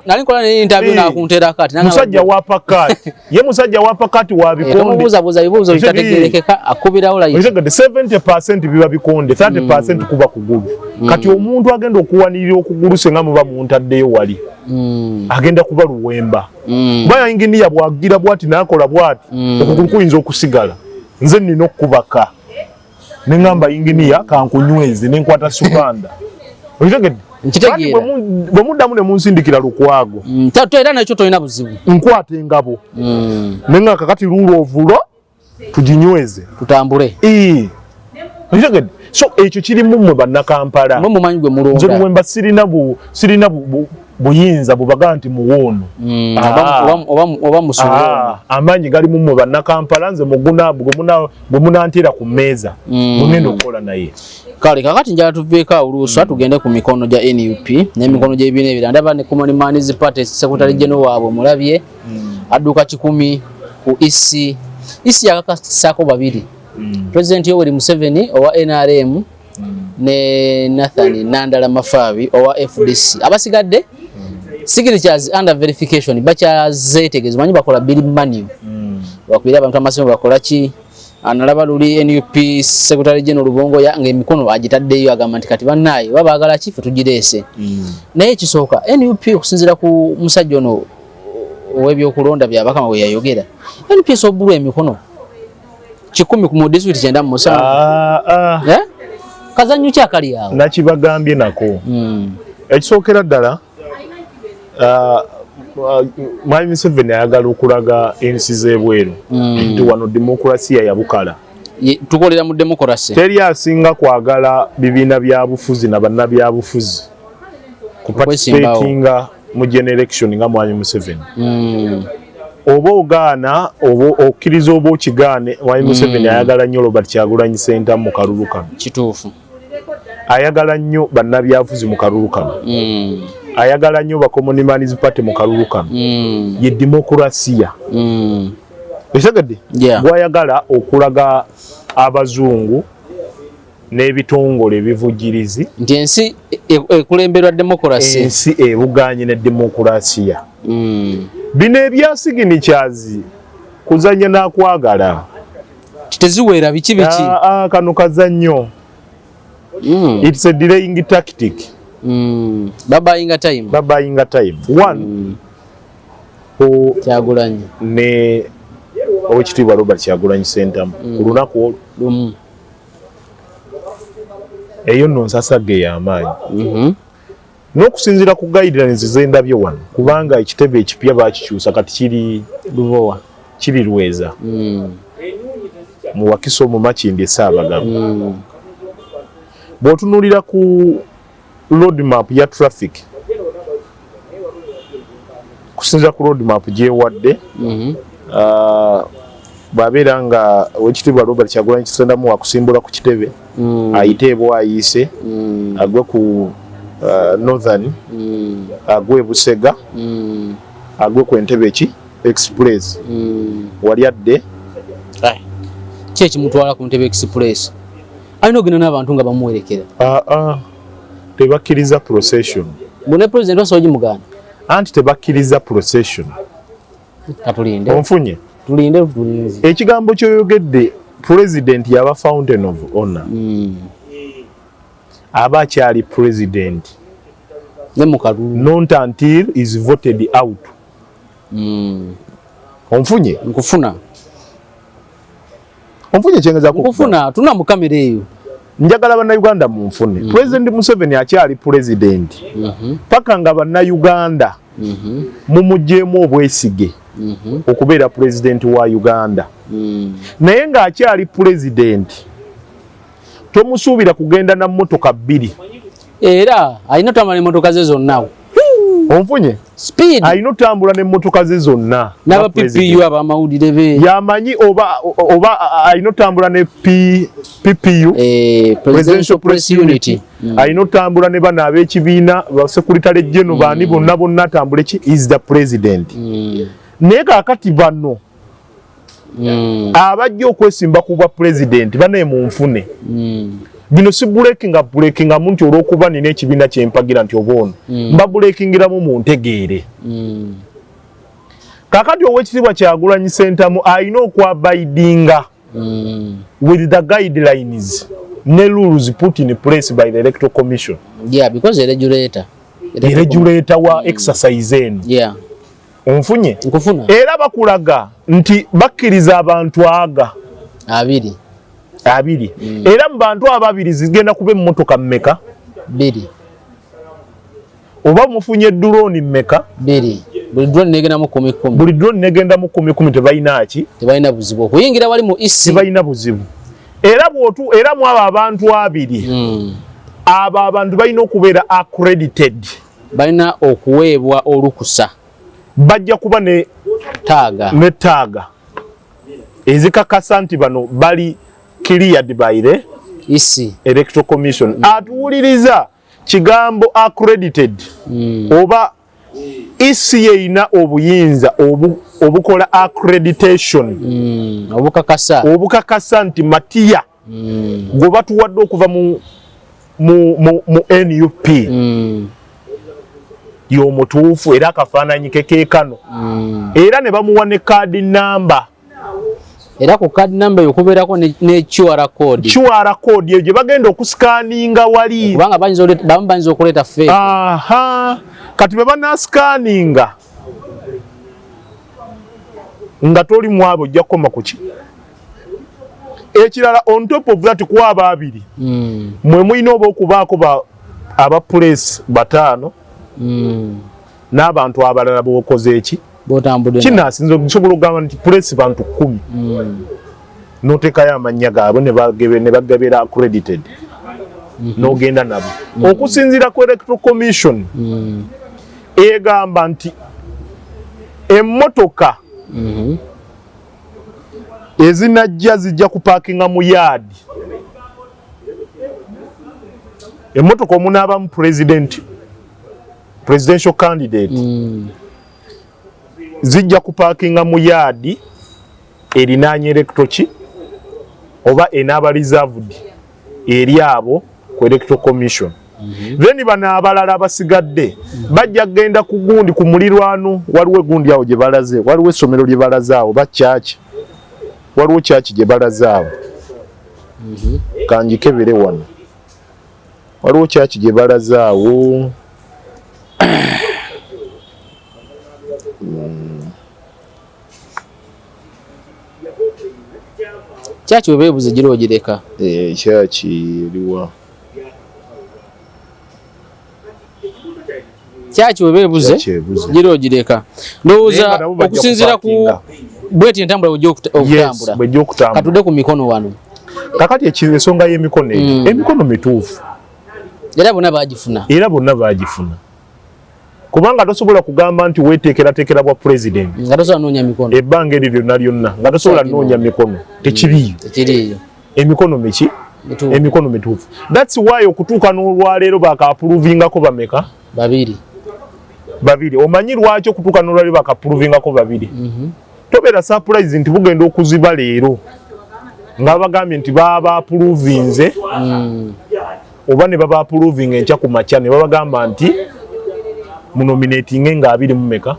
Nali nkola ne interview nakunteerako ati nanga musajja wa pakati. Ye musajja wa pakati wa bikonde. Tomubuuzabuuza bibuuzo bitategeerekeka, akubirawo layini. Okitegedde, 70% biba bikonde, 30% kuba kugulu. Kati omuntu agenda okuwanirira okugulu senga muba muntaddeyo wali, agenda kuba luwemba. Kuba inginiya bw'agira bw'ati n'akola bw'ati, okugulu kuyinza okusigala. Nze nnina okukubaka. Ne ŋŋamba inginiya kankunyweze ne nkwata sukanda. Okitegedde? Nkitegeera. Kati bwe muddamu ne munsindikira Lukwago, Era nakyo tolina buzibu. Nkwata engabo. Ne ŋŋamba kakati rule of law tuginyweze. Tutambule. Okitegedde? So ekyo kiri mu mmwe Bannakampala. Mwe mumanyi gwe Nze mulonda. Luwemba sirina buyinza bubaga nti muwoono. Oba musuule. Amaanyi gali mu mmwe Bannakampala, nze muguna gwe munanteera ku mmeeza. Gwe ngenda okukola naye. Kale kakati njala tuveeko awo luswa, tugende ku mikono gya NUP n'emikono gy'ebibiina ebirala. Ndaba ne Common Man's Party Secretary General waabwe mulabye adduka 100 ku EC. EC yakakasaako babiri. President Yoweri Museveni owa NRM ne Nathan Nandala Mafabi owa FDC. Abasigadde signatures under verification, bakyazeetegeza, manyi bakola biri manual. Bakubira abantu amasimu, bakola ki? Analaba luli NUP Secretary General Lubongoya ng'emikono agitaddeyo, agamba nti kati bannaaye baba baagala ki, ffe tugireese. Naye ekisooka, NUP okusinziira ku musajja ono ow'ebyokulonda Byabakama bwe yayogera, NUP esobola emikono 100 ku mu disitulikiti 97. Eh? Kazannyo ki akali awo? Nakibagambye nako. Ekisookera ddala, Mwami Museveni ayagala okulaga ensi z'ebweru nti wano demokurasiya yabukala. Tukolera mu demokurasi. Teri asinga kwagala bibiina bya bufuzi na bannabyabufuzi kuparticipatinga mu general election nga Mwami Museveni. Oba ogaana oba okkiriza oba okigaane, Mwami Museveni ayagala nnyo Robert Kyagulanyi Ssentamu mu kalulu kano. Kituufu. Ayagala nnyo bannabyabufuzi mu kalulu kano. Ayagala nnyo ba Common Man's Party mu kalulu kano. Ye demokurasiya. Okitegedde? Yeah. Gwayagala okulaga abazungu n'ebitongole ebivujjirizi nti ensi ekulemberwa demokurasi. Ensi ebuganye ne demokurasiya. Bino ebya signatures kuzannya n'akwagala. Teziwera biki biki. Kano kazannyo. It's a delaying tactic. Babuyinga time. Babuyinga time. One, ku Kyagulanyi. Ne Oweekitiibwa Robert Kyagulanyi Ssentamu ku lunaku olwo. Lumu. Eyo nno nsasagge y'amaanyi. N'okusinziira ku guidelines zendabye wano, kubanga ekitebe ekipya bakikyusa, kati kiri Lubowa. Kiri Lweza, mu Wakiso, mu Makindye Ssaabagabo. Bw'otunuulira ku road map ya traffic, kusinziira ku road map gyewadde, bw'abeera nga Owekitiibwa Robert Kyagulanyi Ssentamu wakusimbula ku kitebe, ayite Ebwayiise, agwe ku Northern, agwe Busega, agwe ku Entebe ki Express, wali adde. Ki ekimutwala ku Ntebe Express? Alina ogenda n'abantu nga bamuwerekera. Aa, tebakkiriza procession. Bune president wasobola gimugaana? Anti tebakkiriza procession. Katulinde. Onfunye? Tulinde tulinzi. Ekigambo kyoyogedde, president yaba fountain of honor. Aba akyali president Ne mu kalulu. not until is voted out. Onfunye? Nkufuna. Onfunye kyengeza? Nkufuna, tuna mu kamera eyo. Njagala Bannayuganda munfune. President Museveni akyali president paka nga Bannayuganda mumugyemu obwesige okubeera president wa Uganda. Naye ng'akyali president, tomusuubira kugenda na mmotoka bbiri. Era alina otambula n'emmotoka ze zonna. Onfunye? Speed. Alina otambula n'emmotoka ze zonna. N'aba nga president. PPU, abamawulire be. Yamanyi oba alina otambula ne PPU, Presidential Press Unit. Alina otambula ne bano ab'ekibiina, ba secretary general, baani bonna bonna, atambule ki is the president. Naye kaakati bano abajja okwesimba ku bwa president, banaye munfune, bino si breakinga breakingamu nti olw'okuba nina ekibiina kyempagira nti oba ono, mba breakingiramu muntegeere. Kaakati Owekitiibwa Kyagulanyi Ssentamu alina okuabidinga with the guidelines ne rules put in place by the Electoral Commission. Yeah, because a regulator. Regulator wa exercise eno. Onfunye? Nkufuna. Era bakulaga nti bakkiriza abantu aga 20. 20. Era mu bantu ababiri zigenda kuba emmotoka mmeka? 2. Oba mufunye drone mmeka? 2. Buli drone negendamu 10 10. Buli drone negendamu 10 10. Tebalina ki? Tebalina buzibu okuyingira wali mu EC. Tebalina buzibu. Era bwotu era mu abo abantu 20, abo abantu balina okubeera accredited. Balina okuweebwa olukusa. Bajja kuba ne tag. Ne tag ezikakasa nti bano bali cleared by the EC. Electoral Commission. Atuwuliriza, kigambo accredited oba EC erina obuyinza obukola accreditation. Obukakasa. Obukakasa nti Matiya gwe batuwadde okuva mu NUP y'omutuufu, era akafaananyi ke keekano, era ne bamuwa ne card number. Era ku card number eyo kubeerako ne QR code. QR code eyo gye bagenda okuscanninga wali. Kubanga bamu bayinza okuleeta fake. Aha, kati bwe banascanninga nga toli mwabo, ojja kukoma ku ki ekirala. On top of that, kuwa ababiri, mwe mulina oba okubaako aba press bataano n'abantu abalala bokoze eki Botambudde nabo. Kinasinza nsobola okugamba nti press bantu 10, n'oteekayo amannya gaabwe ne bagabera accredited, n'ogenda nabo. Okusinziira ku Electoral Commission, egamba nti emmotoka ezinajja zijja kupaakinga mu yard. Emmotoka omunaabamu president, presidential candidate, zijja kupaakinga mu yard erinaanye electoral ki oba enaaba reserved eri abo ku Electoral Commission. Then bano abalala abasigadde bajja kugenda ku gundi, ku mulirwano. Waliwo egundi awo gye balaze, waliwo essomero lye balaze awo, ba kyaki, waliwo kyaki gye balaze awo. Kanjikebere wano, waliwo kyaki gye balaze awo. Kyaki bwe beebuze gira ogireka. Eh, kyaki eriwa? Kyaki weba ebuze gira ogireka. Ndowooza okusinziira ku bweti entambula bwejja okutambula. Katudde ku mikono wano. Kakati ensonga y'emikono eyo, emikono mituufu. Era bonna baagifuna. Era bonna baagifuna. Kubanga tosobola kugamba nti weeteekerateekera bwa president. Nga tosobola noonya mikono. Ebbanga eryo lyonna lyonna nga tosobola noonya mikono. Tekiriiyo. Tekiriiyo. Emikono miki? Emikono mituufu. That's why okutuuka n'olwaleero baka-approvingako bameka? Babiri. Babiri. Omanyi lwaki okutuuka n'olwaleero baka-approvingako babiri? Tobeera surprise nti bugenda okuziba leero nga bagambye nti baba approvinze oba ne baba approving enkya ku makya ne babagamba nti munominatinge nga 24.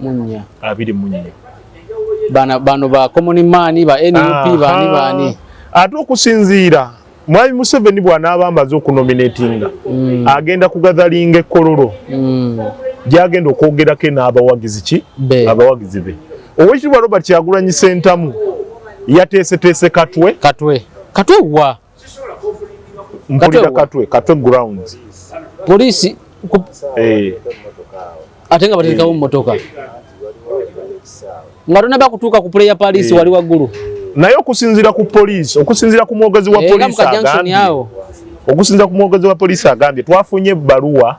24. Bano ba common man ba NUP bani bani. Ate okusinziira Mwami Museveni bw'anaaba amaze okunominatinga agenda kugatheringa ekkololo gy'agenda okwogerako n'abawagizi ki abawagizi be. Oweekitiibwa Robert Kyagulanyi Ssentamu yateeseteese Katwe. Katwe. Katwe wa? Mpulira Katwe, Katwe grounds. Poliisi ate nga bateekawo mmotoka. Nga tonaba kutuuka ku Prayer Palace wali waggulu. Naye okusinziira ku poliisi, okusinziira ku mwogezi wa poliisi agambye, okusinziira ku mwogezi wa poliisi agambye twafunye ebbaluwa.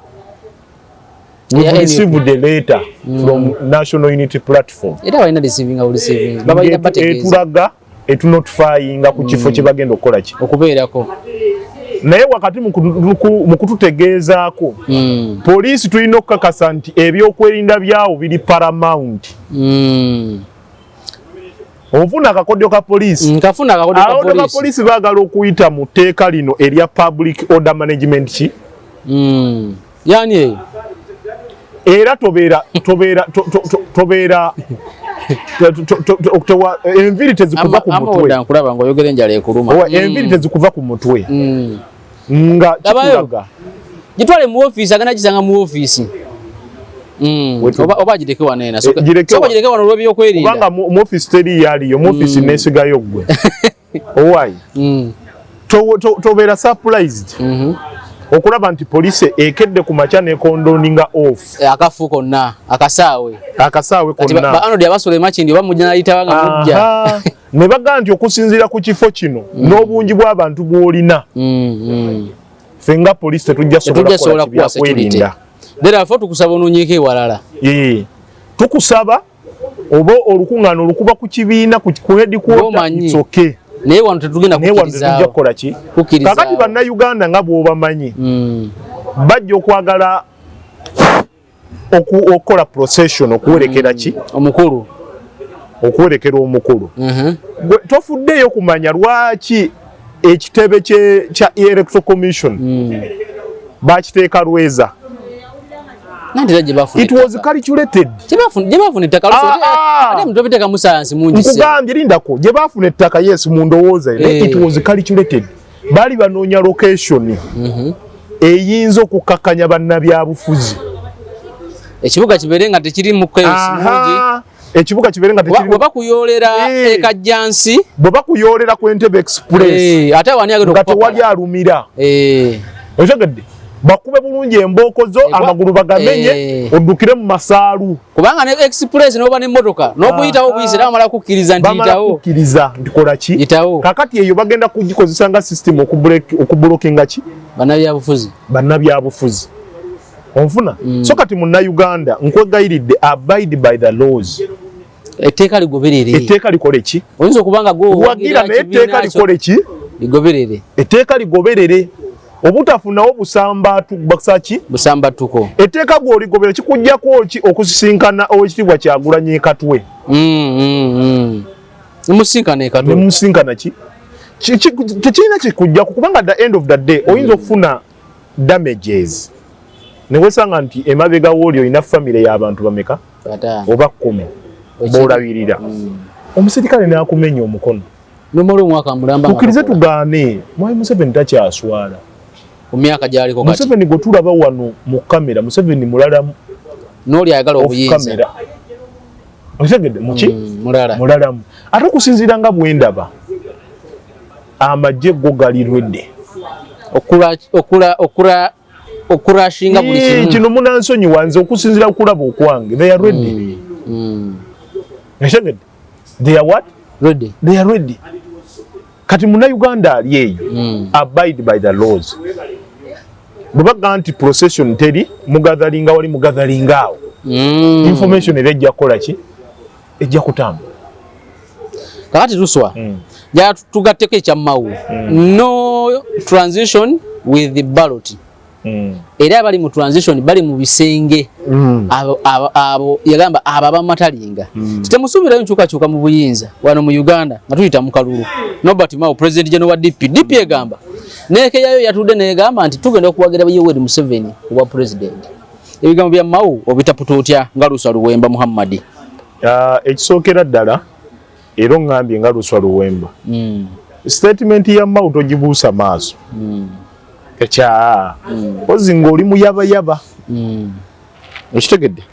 We received a letter from National Unity Platform. Era balina receiving awo receiving. Babalina bategeeza. Etulaga etunotifyinga ku kifo kye bagenda okukola ki? Okubeerako. Naye wakati mu kututegeezaako, poliisi tulina okukakasa nti ebyokwerinda byawo biri paramount. Onfuna akakodyo ka poliisi. Nkafuna akakodyo ka poliisi. Ka poliisi baagala okuyita mu tteeka lino erya Public Order Management ki? Yani eyo. Era tobeera tobeera tobeera enviiri tezikuva ku mutwe. Nkulaba ng'oyogera enjala ekuluma. Enviiri tezikuva ku mutwe. Nga kikulaga. Gitwale mu ofiisi, agenda gisanga mu ofiisi. Oba gireke wano ena. Soka gireke wano olw'ebyokwerinda. Kubanga mu ofiisi teri yaliyo, mu ofiisi neesigayo ggwe. Owaayi. Tobeera surprised. Okulaba nti poliisi ekedde ku makya ne cordoninga off. Akafu konna, akasaawe. Akasaawe konna. Ba Arnold abasula e Makindye oba mujja n'ayitawo nga mujja. Ne bagamba nti okusinziira ku kifo kino n'obungi bw'abantu bw'olina. Ffe nga poliisi tetujja sobola kukola byakwerinda. Therefore tukusaba onoonyeeko ewalala. Tukusaba oba olukuŋŋaana olukuba ku kibiina ku headquarter, it's okay. Naye wano tetugenda kukkiriza kukola ki? Kakati bannayuganda nga bw'obamanyi bajja okwagala okukola procession okuwerekera ki? Omukulu. Okuwerekera omukulu. Tofuddeeyo kumanya lwaki ekitebe kya Electoral Commission bakiteeka Lweza. It was calculated. Gye baafuna ettaka ate mutobiteekamu sayansi mungi. Nkugambye lindako gye baafuna ettaka, yes, mu ndowooza it was calculated. Baali banoonya location eyinza okukakkanya bannabyabufuzi. Ekibuga kibeere nga tekiri mu chaos mungi. Ekibuga kibeere nga tekiri bwe bakuyoolera e Kajjansi, bwe bakuyoolera ku Entebbe Express, ate wani agenda nga tewali alumira. Otegedde, bakube bulungi embooko zo, amagulu bagamenye, oddukire mu masaalu. Kubanga ne express n'oba n'emmotoka n'okuyitawo buyise era bamala kukkiriza nti yitawo. Kukkiriza nti kola ki? Yitawo. Kakati eyo bagenda kugikozesa nga system okublockinga ki? Bannabyabufuzi. Bannabyabufuzi. Onfuna? So kati munnayuganda nkwegayiridde, abide by the laws. Etteeka ligoberere. Etteeka likole ki? Oyinza okuba nga gwe wagira, naye etteeka likole ki? Ligoberere. Etteeka ligoberere. Obutafunawo busambatu ki? Busambatuko. Etteeka gw'oligobera kikuggyako ki okusisinkana Oweekitiibwa Kyagulanyi e Katwe? Nimusinkana e Katwe. Nimusinkana ki? Tekirina kikuggyako kubanga at the end of the day oyinza okufuna damages. Ne weesanga nti emabega w'oli olina famire y'abantu bameka? Oba 10 b'olabirira. Omusirikale n'akumenya omukono. Nomala omwaka mulamba. Tukkirize tugaane, Mwami Museveni takyaswala. Ku myaka gy'aliko kati. Museveni gwe tulaba wano mu kamera, Museveni mulalamu. N'oli ayagala obuyinza. Otegedde muki? Mulala. Mulalamu. Ate okusinziira nga bwe ndaba, amagye go gali ready. Okula okula okula Okurashinga buli kimu. Kino munansonyiwa nze okusinziira ku kulaba okwange, they are ready. Ekitegedde? They are what? Ready. They are ready. Kati Munnayuganda ali eyo, abide by the laws. Bwe bagamba nti procession teri, mugatheringa wali, mugatheringa awo, information era ejja kukola ki? Ejja kutambula. Kakati Luswa, njagala tugatteko ekya Mao, no transition with the ballot. Era abali mu transition bali mu bisenge. Abo yagamba abo abamatalinga, temusuubirayo nkyukakyuka mu buyinza wano mu Uganda nga tuyita mu kalulu. Norbert Mao, President General wa DP, DP egamba nekeyayo yatudde negamba nti tugenda okuwagira Yoweri Museveni obwa president. Ebigambo bya Mao obitaputa otya nga Luswa Luwemba Muhammadi? Ah, ekisookera ddala, era oŋŋambye nga Luswa Luwemba, statement ya Mao togibuusa maaso. Ekya ozi ng'oli muyabayaba. Okitegedde?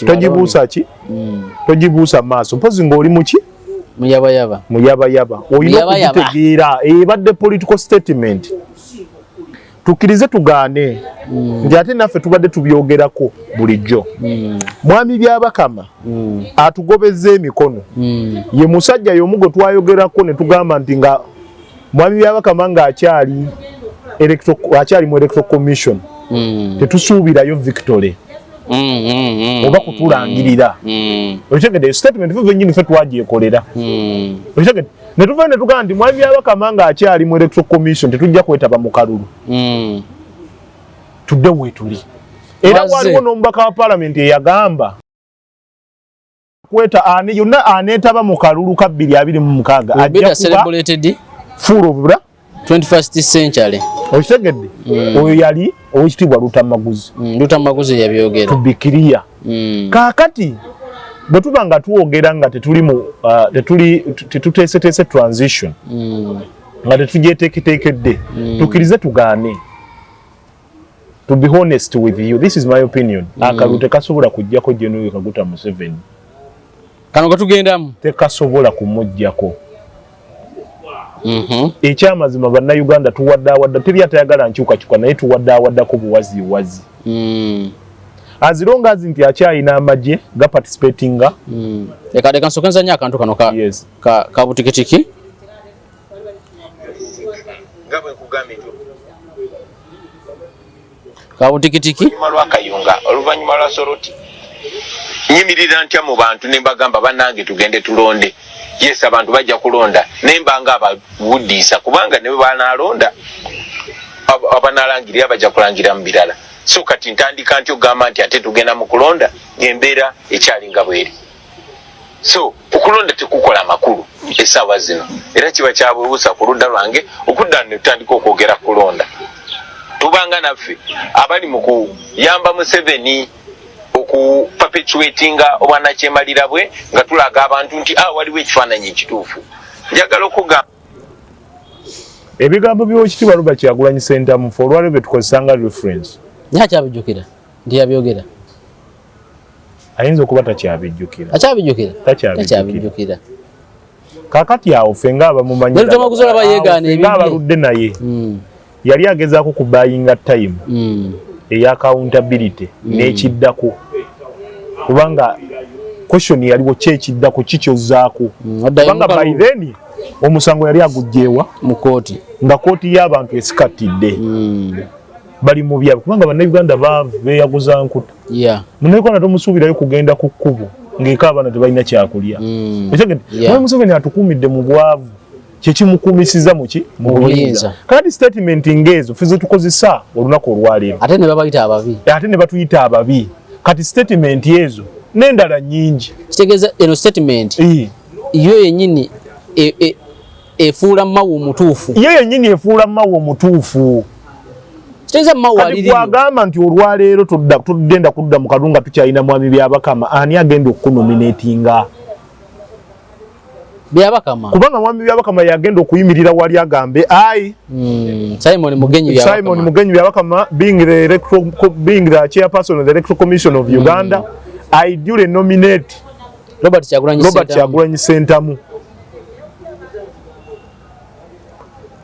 Togibuusa ki? Togibuusa maaso mpozi ng'oli muki? Muyabayaba. Muyabayaba. Olina Muyabayaba. okugitegeera, ebadde political statement. Tukkirize tugaane nti ate naffe tubadde tubyogerako bulijjo. Mwami Byabakama atugobezza emikono. Ye musajja y'omu gwe twayogerako ne tugamba nti nga mwami Byabakama ng'akyali akyali mu Electoral Commission, tetusuubirayo victory oba kutulangirira. Okitegedde? Statement fe bennyini ffe twagyekolera. Okitegedde? Ne tuvayo ne tugamba nti mwami Byabakama ng'akyali mu Electoral Commission, tetujja kwetaba mu kalulu. Tudde weetuli era. Wazze. Waliwo n'omubaka wa paalamenti eyagamba kweta ane yonna aneetaba mu kalulu ka 2026 ajja Better kuba celebrated full of bra 21st century. Okitegedde? Oyo yali Owekitiibwa Lutamaguzi. Lutamaguzi yabyogera. Tubikiriya. Kaakati bwe tuba nga twogera nga tetuli mu tetuli tetuteeseteese transition, nga tetugyeteeketeekedde, tukkirize tugaane, to be honest with you, this is my opinion, akalulu tekasobola kujjako General Kaguta Museveni. Kano katugendamu. Tekasobola kumuggyako. Ekyamazima, Bannayuganda tuwadde awadda, teri atayagala nkyukakyuka, naye tuwadde awaddako buwaziwazi. As long as nti akyayina amagye gaparticipatinga. Leka nsooke nzanye akantu kano ka, Yes. ka butikitiki. Nga bwe nkugambye nti Ka butikitiki. Oluvannyuma lwa Kayunga, oluvannyuma lwa Soroti, nyimirira ntya mu bantu ne mbagamba, "Bannange, tugende tulonde"? Yes, abantu bajja kulonda, naye mbanga abawuddiisa, kubanga ne bwe banaalonda, abanaalangirira bajja kulangira mu birala. So kati ntandika ntya okugamba nti ate tugenda mu kulonda ng'embeera ekyali nga bweri? So okulonda tekukola makulu essaawa zino, era kiba kyabwebuusa ku ludda lwange okudda ne tutandika okwogera kulonda. Tubanga naffe abali mu kuyamba Museveni okuperpetuatinga obwanakyemalira bwe, nga tulaga abantu nti ah, waliwo ekifaananyi ekituufu. Njagala okugamba Ebigambo by'Owekitiibwa Robert Kyagulanyi Ssentamu fe olwaliro bye tukozesanga reference. Naye akyabijjukira nti yabyogera? Ayinza okuba takyabijjukira. Akyabijjukira. Takyabijjukira. Takyabijjukira. Kaakati awo ffe ng'abamumanyi, Naye Lutamaguzi olaba yeegaana awo ffe ebibye. ng'abaludde naye, yali agezaako kubayinga time eya accountability n'ekiddako, kubanga question yaliwo, ki ekiddako, kikyozzaako? Oddayo Kubanga mu by kalulu. then omusango yali agugjeewa? Mu kooti. Nga kooti y'abantu esikatidde. Bali mu byabwe, kubanga Bannayuganda baavu, beeyaguza nkuta. Munnayuganda tomusuubirayo kugenda ku kkubo ng'eka abaana tebalina kyakulya. Okitegedde? Mwami Museveni atukuumidde mu bwavu, kyekimukuumisiza muki? Mu Mu buyinza. buyinza. Kakati statement ng'ezo ffe zetukozesa olunaku olwaleero. Ate ne babayita ababi. Ate ne batuyita ababi. Kati statement ezo n'endala nnyingi. Kitegeeza eno statement yo yennyini efuula Mao omutuufu. Ye yennyini efuula Mao omutuufu. Kitegeeza Mao Kati aliriyo. Bwagamba nti olwaleero tugenda kudda mu kalulu nga tukyalina mwami Byabakama, ani agenda okunominatinga? Byabakama. Kubanga mwami Byabakama yagenda okuyimirira wali agambe ai Simon Mugenyi Simon Byabakama. Mugenyi Byabakama, being the chairperson of the Electoral Commission of Uganda, I duly nominate Robert Kyagulanyi Robert Ssentamu. Kyagulanyi Ssentamu.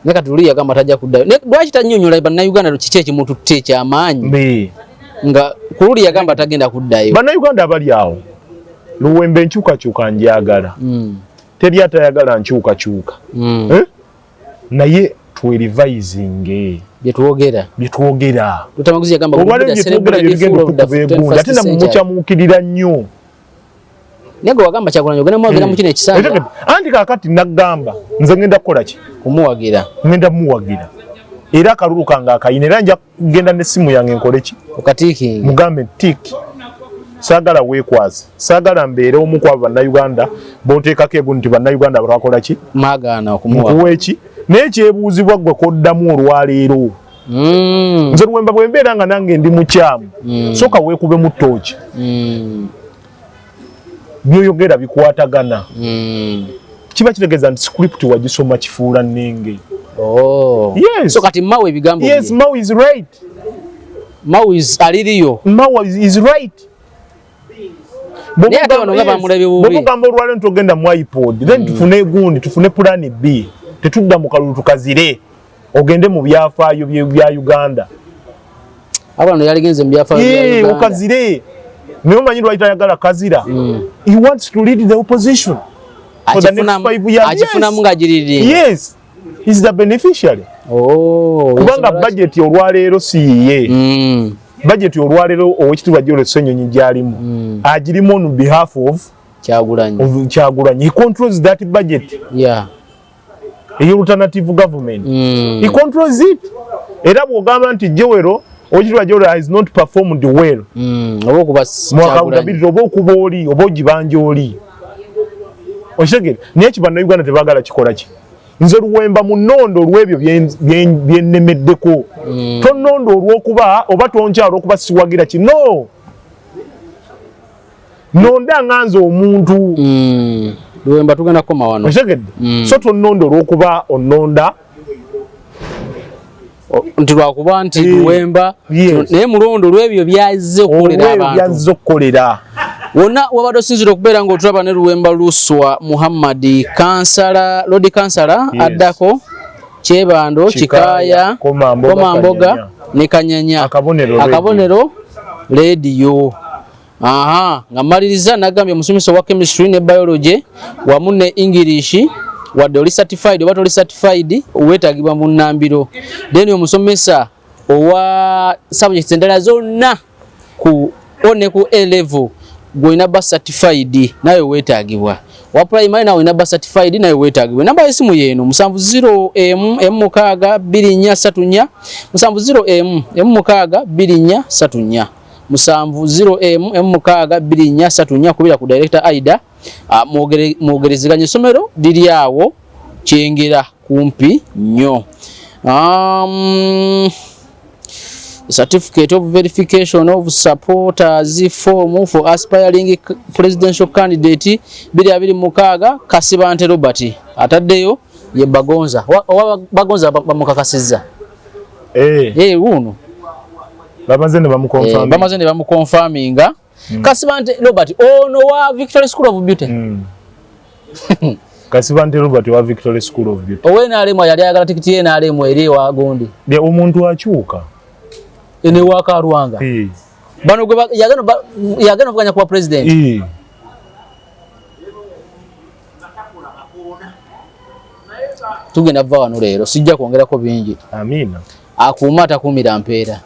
Naye kati luli yagamba tajja kuddayo. Lwaki tannyonnyola Bannayuganda kiki ekimututte ekyamaanyi nga ku luli yagamba tagenda kuddayo? Bannayuganda abali awo, Luwemba enkyukakyuka njagala. Teri atayagala nkyukakyuka. Eh? Naye twerivayizinge byetwogera byetwogera. Lutamaguzi yagamba olwaleero byetwogera byebigenda okukuba egundi, ate namwe mukyamuukirira nnyo. Naye gwe wagamba Kyagulanyi ogenda muwagira mu kino ekisanja. Anti kaakati nagamba nze ngenda kukola ki? Kumuwagira. Ngenda muwagira. Era akalulu kange akayina, era nja kugenda n'essimu yange nkole ki? Okatiikinga. Mugambe tick. Saagala weekwaze, saagala mbeere omu ku abo Bannayuganda b'oteekako egundi nti Bannayuganda bakola ki? Mwagaana okumuwa. Nkuwa eki? Naye kyebuuzibwa ggwe koddamu olwaleero. Nze Luwemba bwe mbeera nga nange ndi mukyamu, sooka weekubemu ttooki. By'oyogera bikwatagana. Kiba kitegeeza nti script wagisoma kifuula nnenge. Oh. Yes. So kati Mao ebigambo Yes, Mao is right. Mao is aliriyo. Mao is right. Naye ate bano nga bamulabye bubi. Bw'omugamba olwaleero nti ogenda mu iPod, then tufune egundi, tufune plan B. Tetudda mu kalulu tukazire. Ogende mu byafaayo bya Uganda. Abano yaligenze mu byafaayo bya Uganda. Okazire. Naye omanyi lwaki tayagala kazira? He wants to lead the opposition for the next 5 years. Akifunamu ng'agiriringa. Yes. He's the beneficiary. Oh, kubanga budget olwaleero si yiye. Budget olwaleero Oweekitiibwa Joel Ssenyonyi gy'alimu. Agirimu on behalf of Kyagulanyi. Of Kyagulanyi. He controls that budget. Yeah. The alternative government. He controls it. Era bw'ogamba nti Joel, Oweekitiibwa Joel has not performed well. Oba okuba Mu accountability, oba okuba oli, oba ogibanja oli. Okitegeera? Naye ki Bannayuganda tebaagala kikola ki? Nze Luwemba munnondo olw'ebyo byennemeddeko. Tonnondo olw'okuba oba tonkyala olw'okuba siwagira ki. No. Nonda nga nze omuntu. Luwemba tugenda kukoma wano. Okitegedde? So tonnondo olw'okuba onnonda. Nti lwakuba nti Luwemba, naye mulondo olw'ebyo byazze okukolera abantu. Byazze okukolera. Wonna wabadde osinzira okubeera ng'otulaba ne Luwemba Luswa Muhammad, kansala, Lord Kansala addako Kyebando, Kikaaya, Komamboga ne Kanyanya. Akabonero leediyo. Aha, nga mmaliriza nagambye omusomesa wa chemistry ne biology wamu ne English, wadde oli certified oba toli certified, weetaagibwa mu nnambiro. Then omusomesa owa subjects endala zonna ku O ne ku A level gw'olina ba certified nawe weetaagibwa. Wa primary nawe olina ba certified nawe weetaagibwa. Enamba y'essimu y'eno 70 M M 6 2 4 3 4 70 M M 6 2 4 3 4 70 M M 6 2 4 3 4 kubira ku Director Aida. Mwogerezeganye essomero liri awo Kyengera kumpi nnyo. Certificate of verification of supporters form for aspiring presidential candidate 2026 Kasibante Robert ataddeyo ye Bagonza. Owa Bagonza bamukakasizza. Wuno. Bamaze ne bamukonfirminga. Bamaze ne bamukonfirminga. Kasibante Robert ono wa Victory School of Beauty. Kasibante Robert wa Victory School of Beauty. Owe NRM yali ayagala tikiti ye NRM eri wa gundi. De omuntu akyuka. Ene wa Karwanga. Bano gwe yagano vuganya kuwa president. Tugenda va wano leero sijja kwongerako bingi. Amina. Akuuma atakuumira mpeera.